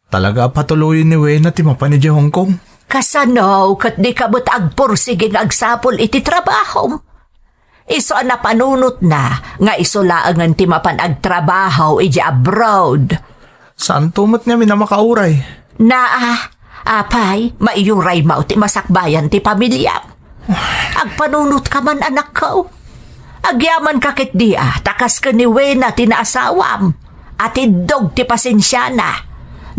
Talaga a patuloyen ni Wena ti mapan idiay Hong Kong. Kasano ket dika met agpursigi nga agsapul iti trabahom? Isu a napanunotna nga isu laengen ti mapan agtrabaho idiay abroad. Saanto met ngamin a makauray? Naa, apay, maiyuray maw ti masakbayan ti pamiliam. Agpanunot ka man, anakko. Agyaman ka ket dia, ta kas ken ni Wena ti naasawam. Atiddog ti pasensiana.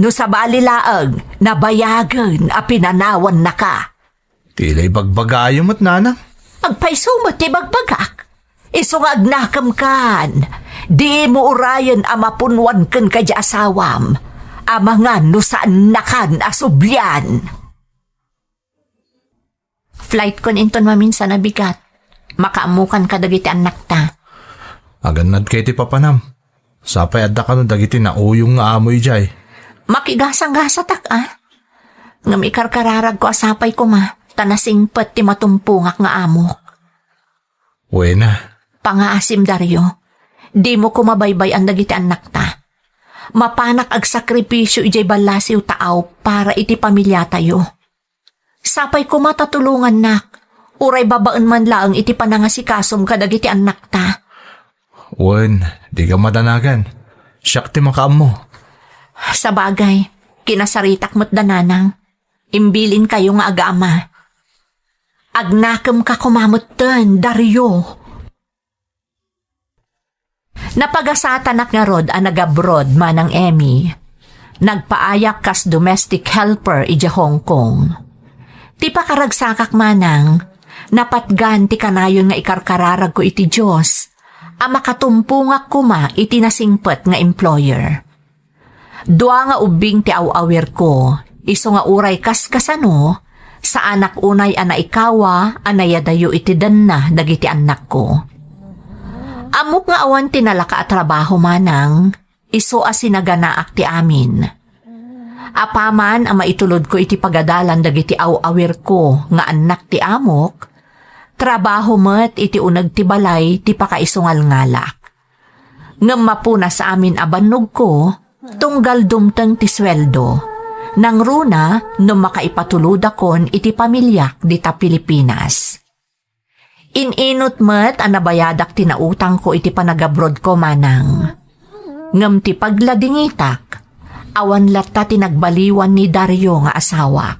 No sabali laeng, nabayagen a pinanawannaka. Ti la ibagbagayo met, nanang. Agpayso met ti bagbagak. Isu nga agnakemkan, dimo urayen a mapunwan kenka diay asawam. Amangan no saannakan a sublian. Flight kon inton maminsan a bigat. Makaammokan kadagiti annakta. Agannad kay ti papanam. Sapay adda kano dagiti nauyong nga amo idiay. Makigasanggasatak, a. Ngem ikarkararagko a sapay koma, ta nasingpet ti matumpongak nga amok. Wena. Pangaasim, Dario. Dimo koma baybay-an dagiti annakta. Mapanak agsakripisio idiay ballasiw taaw para iti pamiliatayo. Sapay koma ta tulongannak, uray babaen man laeng iti panangasikasom kadagiti annakta. Wen, dika madanagan. Siak ti makaammo. Sabagay, kinasaritak met da nanang. Imbilinkayo nga agama. Agnakemka koma metten, Dario. Napagasatanak ngarud a nagabroad, Manang Emmy. Nagpaayak kas domestic helper idiay Hong Kong. Ti pakaragsakak, Manang, napatgan ti kanayon nga ikarkararagko iti Dios a makatumpongak koma iti nasingpet nga employer. Dua nga ubbing ti aw-awirko, isu nga uray kaskasano, saanak unay a naikawa a nayadayo iti denna dagiti annakko. Ammok nga awan ti nalaka a trabaho, Manang, isu a sinaganaak ti amin. Apaman a maitulodko iti pagadalan dagiti aw-awirko nga annak ti amok, trabaho met iti uneg ti balay ti pakaisungalngalak. Ngem mapunas amin a bannogko, tunggal dumteng ti sueldo. Nangruna no makaipatulodakon iti pamiliak dita Pilipinas. In-inut met a nabayadak ti nautangko iti panagabrodko, Manang. Ngem ti pagladingitak, awan latta ti nagbaliwan ni Dario nga asawak.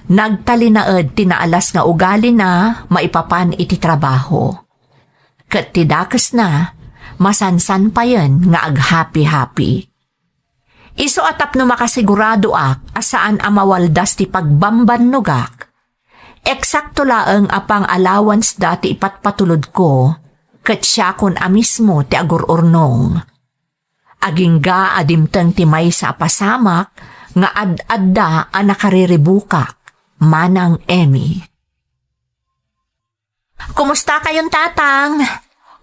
Nagtalinaed ti naalas nga ugalina maipapan iti trabaho. Ket ti dakesna, masansanpayen nga aghapi-hapi. Isu a tapno makasiguradoak a saan a mawaldas ti pagbambannogak, eksakto laeng a pang-allowance-da ti ipatpatulodko, ket siakon a mismo ti agur-urnong. Agingga a dimteng ti maysa a pasamak nga ad-adda a nakariribukak, Manang Emmy. Kumusta kayon, Tatang?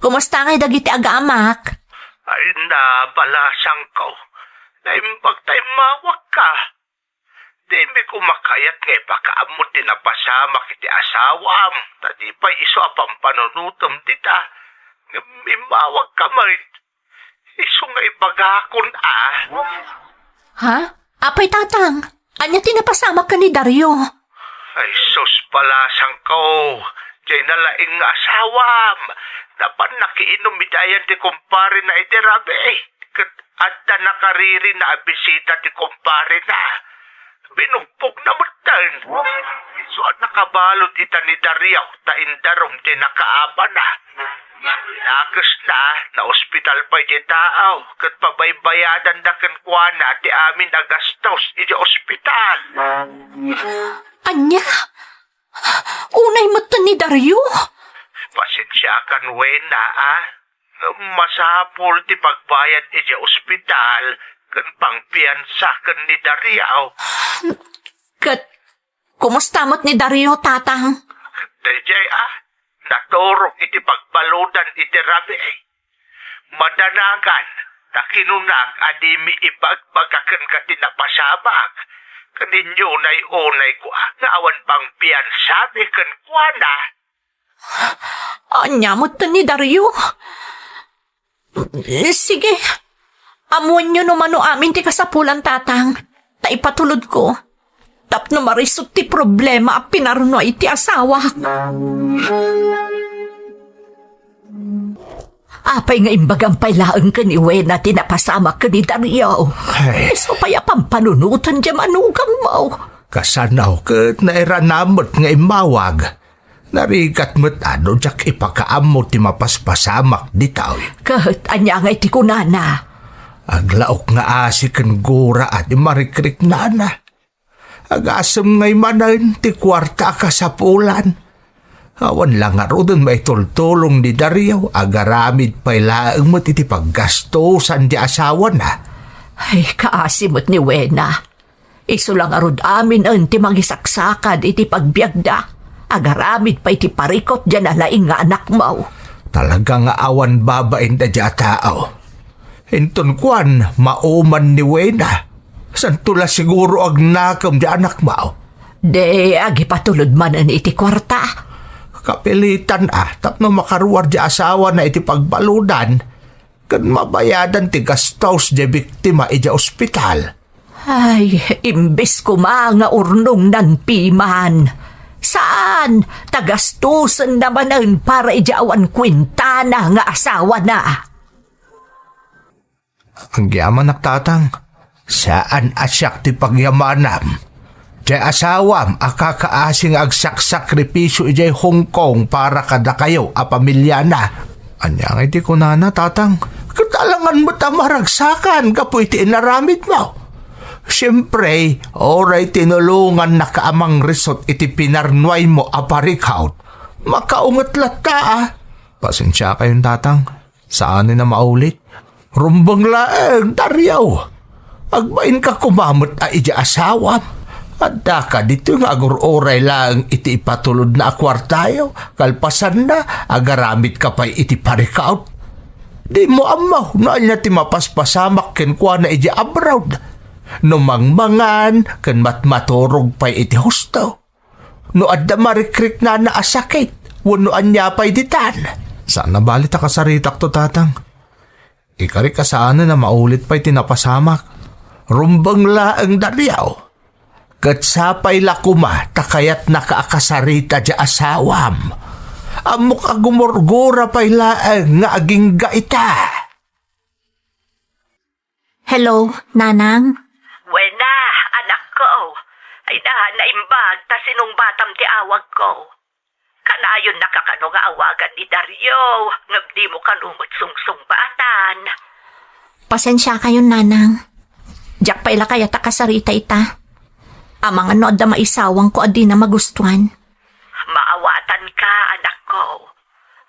Kumusta ngay dagiti agaamak? Ay, nabalasangko. Naimbag ta immawagka. Dimi koma kayat nga ipakaammo ti napasamak iti asawam, ta di pay isu a pampanunotem dita. Ngem immawagka met. Isu nga ibagakon, a. Ha? Apay, Tatang? Ania ti napasamak ken ni Dario? Ay, sus, balasangko. Diay nalaing nga asawam. Napan nakiinum iti ayan ti kumparena iti rabii. Ket adda nakaririna a bisita ti kumparena. Binugbogna metten. Isu a nakabalud ita ni Dario ta indarum ti nakaabana. Nakesna, naospital pay ti tao, ket pabaybayadanda kenkuana ti amin a gastos iti ospital. Ania? Unay metten ni Dario? Pasensiakan, Wena, a. Masapul ti pagbayad iti ospital ken pangpiansa ken ni Dario. Ket kumusta met ni Dario, Tatang? Daydiay a, naturog iti pagbaludan iti rabii. Madanagan, ta kinunak a dimi ibagbaga kenka ti napasamak, ken inyunay-unayko a nga awan pangpiansami kenkuana. Ania met ni Dario? Sige, ammoenyo no mano amin ti kasapulan, Tatang, ta ipatulodko tapno marisut ti problema a pinarnua iti asawak. Apay nga imbagam pay laeng ken ni Wena ti napasamak ken ni Dario? Ay. Isu pay a pampanunotan diay manugangmo. Kasano ket nairanam met nga immawag? Narigat met a no diak ipakaammo ti mapaspasamak ditoy. Ket ania ngay ti kunana? Aglaok nga asi ken gura a ti marikriknana. Agasem ngay manen ti kuarta a kasapulan. Awan la ngaruden maitultulong ni Dario, agaramid pay laeng met iti paggastosan ti asawana. Ay, kaasi met ni Wena. Isu la ngarud aminen ti mangisaksakad iti pagbiagda. Agaramid pay ti parikut diay nalaing nga anakmo. Talaga nga awan babain daydiay a tao. Inton kuan, mauman ni Wena. Santo la siguro agnakem diay anakmo. Di agipatulod manen iti kuarta. Kapilitan a tapno makaruar diay asawana iti pagbaludan, ken mabayadan ti gastos diay biktima idiay ospital. Ay, imbes koma nga urnongnan piman. Saan, ta gastosenna manen para idiay awan kuentana nga asawana. Agyamanak, Tatang. Saan a siak ti pagyamanam. Diay asawam a kakaasi nga agsaksakripisio idiay Hong Kong para kadakayo a pamiliana. Ania ngay ti kunana, Tatang? Ket alangan met a maragsakan gapu iti inaramidmo. Siempre, uray tinulongannaka a mangrisut iti pinarnuaymo a parikut, makaunget latta a. Pasensiakayon, Tatang. Saanen a maulit. Rumbeng laeng, Dario. Agbainka koma met a idiay asawam. Addaka ditoy nga agur-uray laeng iti ipatulodna a kuartayo, kalpasanna, agaramidka pay iti parikut. Dimo ammo no ania ti mapaspasamak kenkuana idiay abroad. No mangmangan ken matmaturog pay iti husto. No adda marikriknana a sakit wenno ania pay ditan. Saan a bali ta kasaritakto, Tatang. Ikarik a saanen a maulit pay ti napasamak. Rumbeng laeng, Dario. Ket sapay la koma ta kayatnaka a kasarita diay asawam. Ammok a gumurgura pay laeng nga agingga ita. Hello, Nanang? Wena, anakko. Ay na, naimbag ta sinungbatam ti awagko. Kanayonnaka kano nga awagan ni Dario, ngem dimo kano met sungsungbatan. Pasensiakayon, Nanang. Diak pay la kayat a kasarita ita. Amangan no adda maisawangko a dina magustuan. Maawatanka, anakko.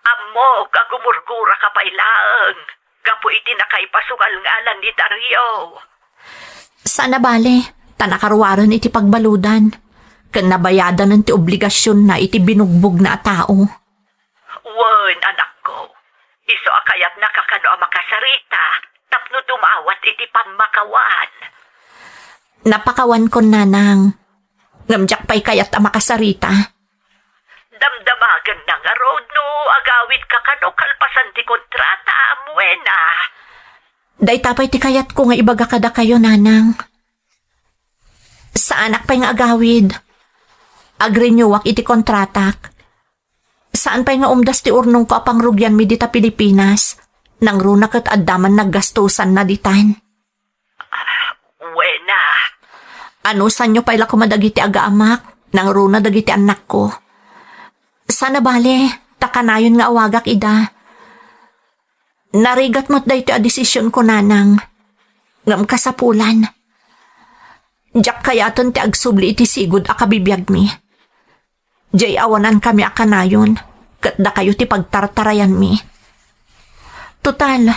Ammok a gumurguraka pay laeng gapu iti nakaipasungalngalan ni Dario. Saan a bale, ta nakaruaren iti pagbaludan, ken nabayadanen ti obligasionna iti binugbogna a tao. Wen, anakko, isu a kayatnaka kano a makasarita tapno dumawat iti pammakawan. Napakawankon, Nanang. Ngem diak pay kayat a makasarita. Damdamagenna ngarud no agawidka kano kalpasan ti kontrata, Wena. Dayta pay ti kayatko nga ibaga kadakayo, Nanang. Saanak pay nga agawid. Agrenewak iti kontratak. Saan pay nga umdas ti urnongko a pangrugianmi dita Pilipinas. Nangruna ket adda man naggastosanna ditan. Wena. Anusanyo pay la koma dagiti agaamak, nangruna dagiti annakko. Saan a bale, ta kanayon nga awagak ida. Narigat met daytoy a desisionko, nanang. Ngem kasapulan. Diak kayaten ti agsubli iti sigud a kabibiagmi. Diay awanankami a kanayon, ket dakayo ti pagtartarayanmi. Total,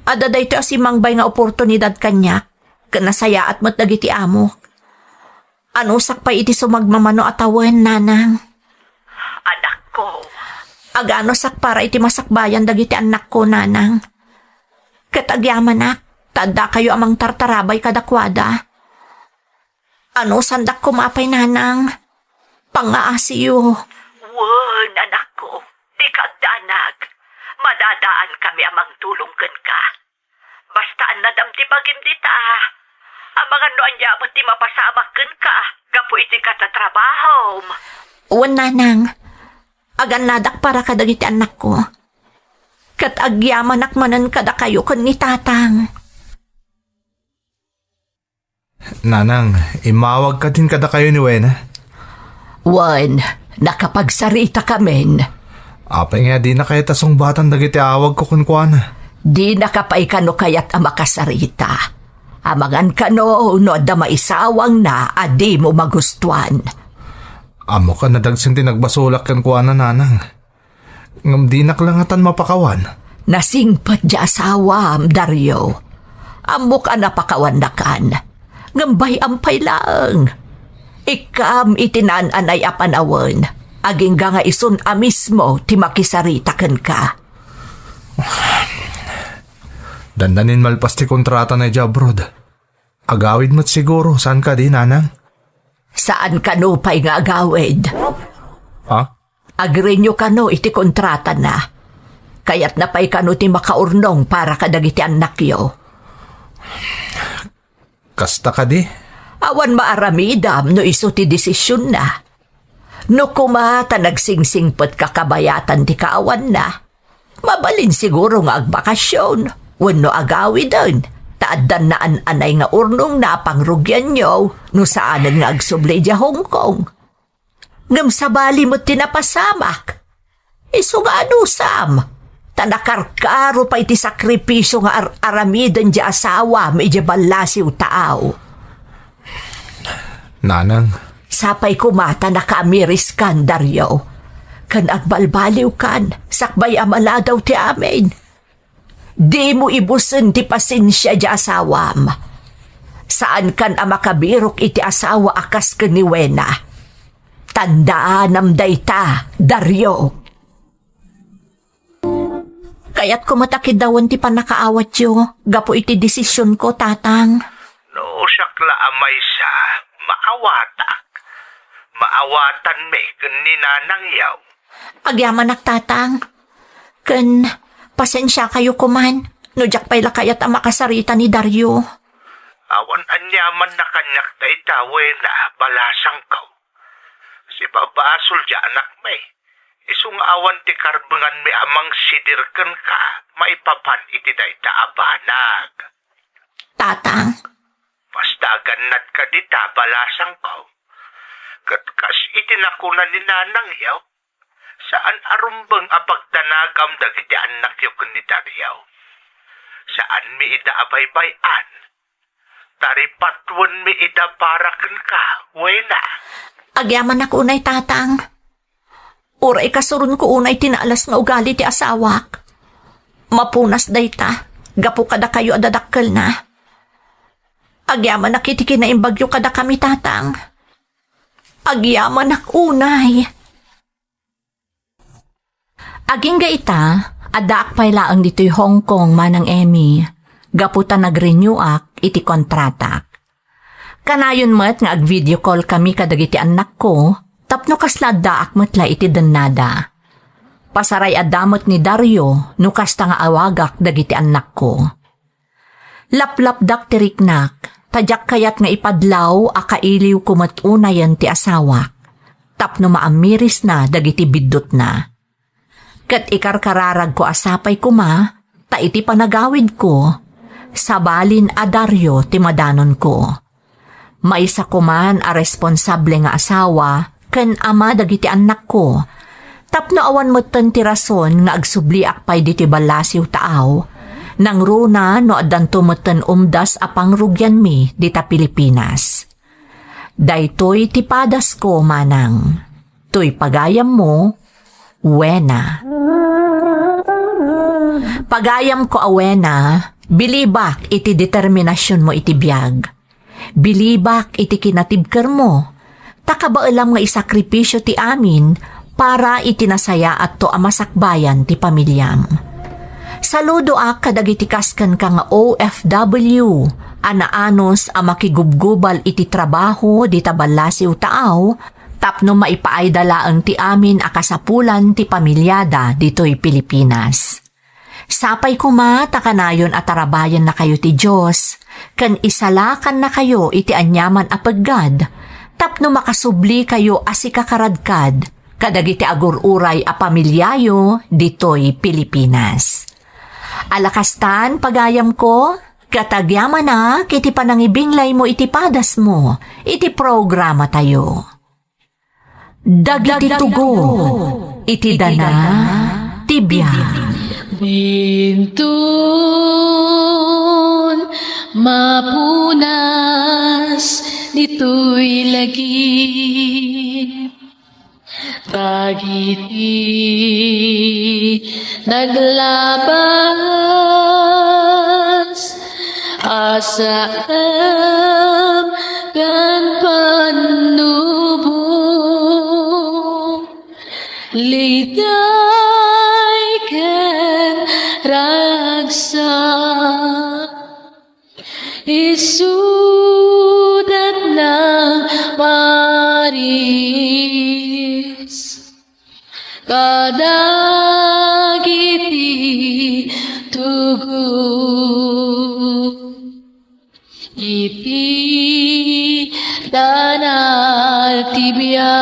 adda daytoy a simmangbay nga oportunidad kaniak, ket nasayaat met dagiti amok. Anusak pay iti sumagmamano a tawen, nanang. Anakko. Aganusak para iti masakbayan dagiti annakko, nanang. Ket agyamanak, ta addakayo a mangtartarabay kadakuada. Anusandak koma pay, nanang. Pangngaasiyo. Wen, anakko. Dika agdanag. Madadaankami a mangtulong kenka. Basta annadam ti bagim dita. Amangan no ania met ti mapasamak kenka gapu iti katatrabahom. Wen, nanang. Agannadak para kadagiti annakko. Ket agyamanak manen kadakayo ken ni tatang. Nanang, immawag kadin kadakayo ni Wena? Wen, nakapagsarita kamin. Apay nga dinaka kayat a sungbatan dagiti awagko kenkuana? Dinaka pay kano kayat a makasarita. Amangan kano no adda maisawangna a dimo magustuan. Ammok a nadagsen ti nagbasolak kenkuana, nanang. Ngem dinak la ngatan mapakawan. Nasingpet ti asawam, Dario. Ammok a napakawannakan. Ngem bay-am pay laeng. Ikkam iti naan-anay a panawen. Agingga nga isun a mismo ti makisarita kenka. Dandanin malpas ti kontratana idiay abroad. Agawid met siguro, saan kadi, nanang? Saan kano pay nga agawid? Ha? Agrenew kano iti kontratana. Kayatna pay kano ti makaurnong para kadagiti annakyo. Kasta kadi? Awan maaramidam no isu ti desisionna. No koma ta nagsingsingpet ka kabayatan ti kaawanna, mabalin siguro nga agbakasyon wenno agawiden, ta addan naan-anay nga urnongna a pangrugianyo no saanen nga agsubli idiay Hong Kong. Ngem sabali met ti napasamak. Isu nga anusam, ta nakarkaro pay ti sakripisio nga ar-aramiden ti asawam idiay ballasiw taaw. Nanang. Sapay koma ta nakaamiriskan, Dario. Ken agbalbaliwkan, sakbay a maladaw ti amin. Dimo ibusen ti pasensia ti asawam. Saankan a makabirok iti asawa a kas ken ni Wena. Tandaanam dayta, Dario. Kayatko met a kiddawen ti pannakaawatyo gapu iti desisionko, Tatang. No siak la a maysa, maawatak. Maawatanmi ken ni nanangyaw. Agyamanak, Tatang. Ken, pasensiakayo koman, no diak pay la kayat a makasarita ni Dario. Awan aniamanna kaniak dayta, Wena, balasangko. Sibabasol ti anakmi. Isu nga awan ti karbenganmi a mangsidir kenka maipapan iti dayta a banag. Tatang. Basta agannadka dita, balasangko. Ket kas iti nakuna ni nanangyaw, saan a rumbeng a pagdanagam dagiti annakyo ken ni Dario. Saanmi ida a baybay-an. Taripatuenmi ida para kenka, Wena. Agyamanak unay, Tatang. Uray kasuronko unay ti naalas nga ugali ti asawak. Mapunas dayta, gapu kadakayo a dadakkelna. Agyamanak iti kinaimbagyo kadakami, Tatang. Agyamanak unay. Agingga ita, addaak pay laeng ditoy Hong Kong, Manang Emmy, gapu ta nag-renewak iti kontratak. Kanayon met nga ag-video call kami kadagiti annakko tapno kasla addaak met la iti dennada. Pasaray-adda met ni Dario no kasta nga awagak dagiti annakko. Laplapdak ti riknak, ta diak kayat nga ipadlaw a kailiwko met unayen ti asawak, tapno maammirisna dagiti biddutna. Ket ikarkararagko a sapay koma ta iti panagawidko, sabalin a Dario ti madanonko. Maysa koman a responsable nga asawa ken ama dagiti annakko. Tapno awan metten ti rason nga agsubliak pay ditoy ballasiw taaw, nangruna no addanto metten umdas a pangrugianmi dita Pilipinas. Daytoy ti padasko, manang. Toy pagayammo, Wena. Pagayamko a Wena, bilibak iti determinasionmo iti biag. Bilibak iti kinatibkermo. Ta kabaelam nga isakripisio ti amin para iti nasayaatto a masakbayan ti pamiliam. Saludoak kadagiti kas kenka nga O F W a naanus a makigubgubal iti trabaho dita ballasiw taaw, tapno maipaayda laeng ti amin a kasapulan ti pamiliada ditoy Pilipinas. Sapay koma ta kanayon a tarabayennakayo ti Dios, ken isalakannakayo iti aniaman a peggad, tapno makasublikayo a sikakaradkad kadagiti agur-uray a pamiliayo ditoy Pilipinas. Alakastan, pagayamko, ket agyamanak iti panangibinglaymo iti padasmo iti programatayo. Dagiti tugon iti dana ti biag. Dintun mapunas ditoy lagip dagiti naglabas a saem ken pannubo. Liday ken ragsak, isudat nang maris kadagiti tugon iti dana ti biag.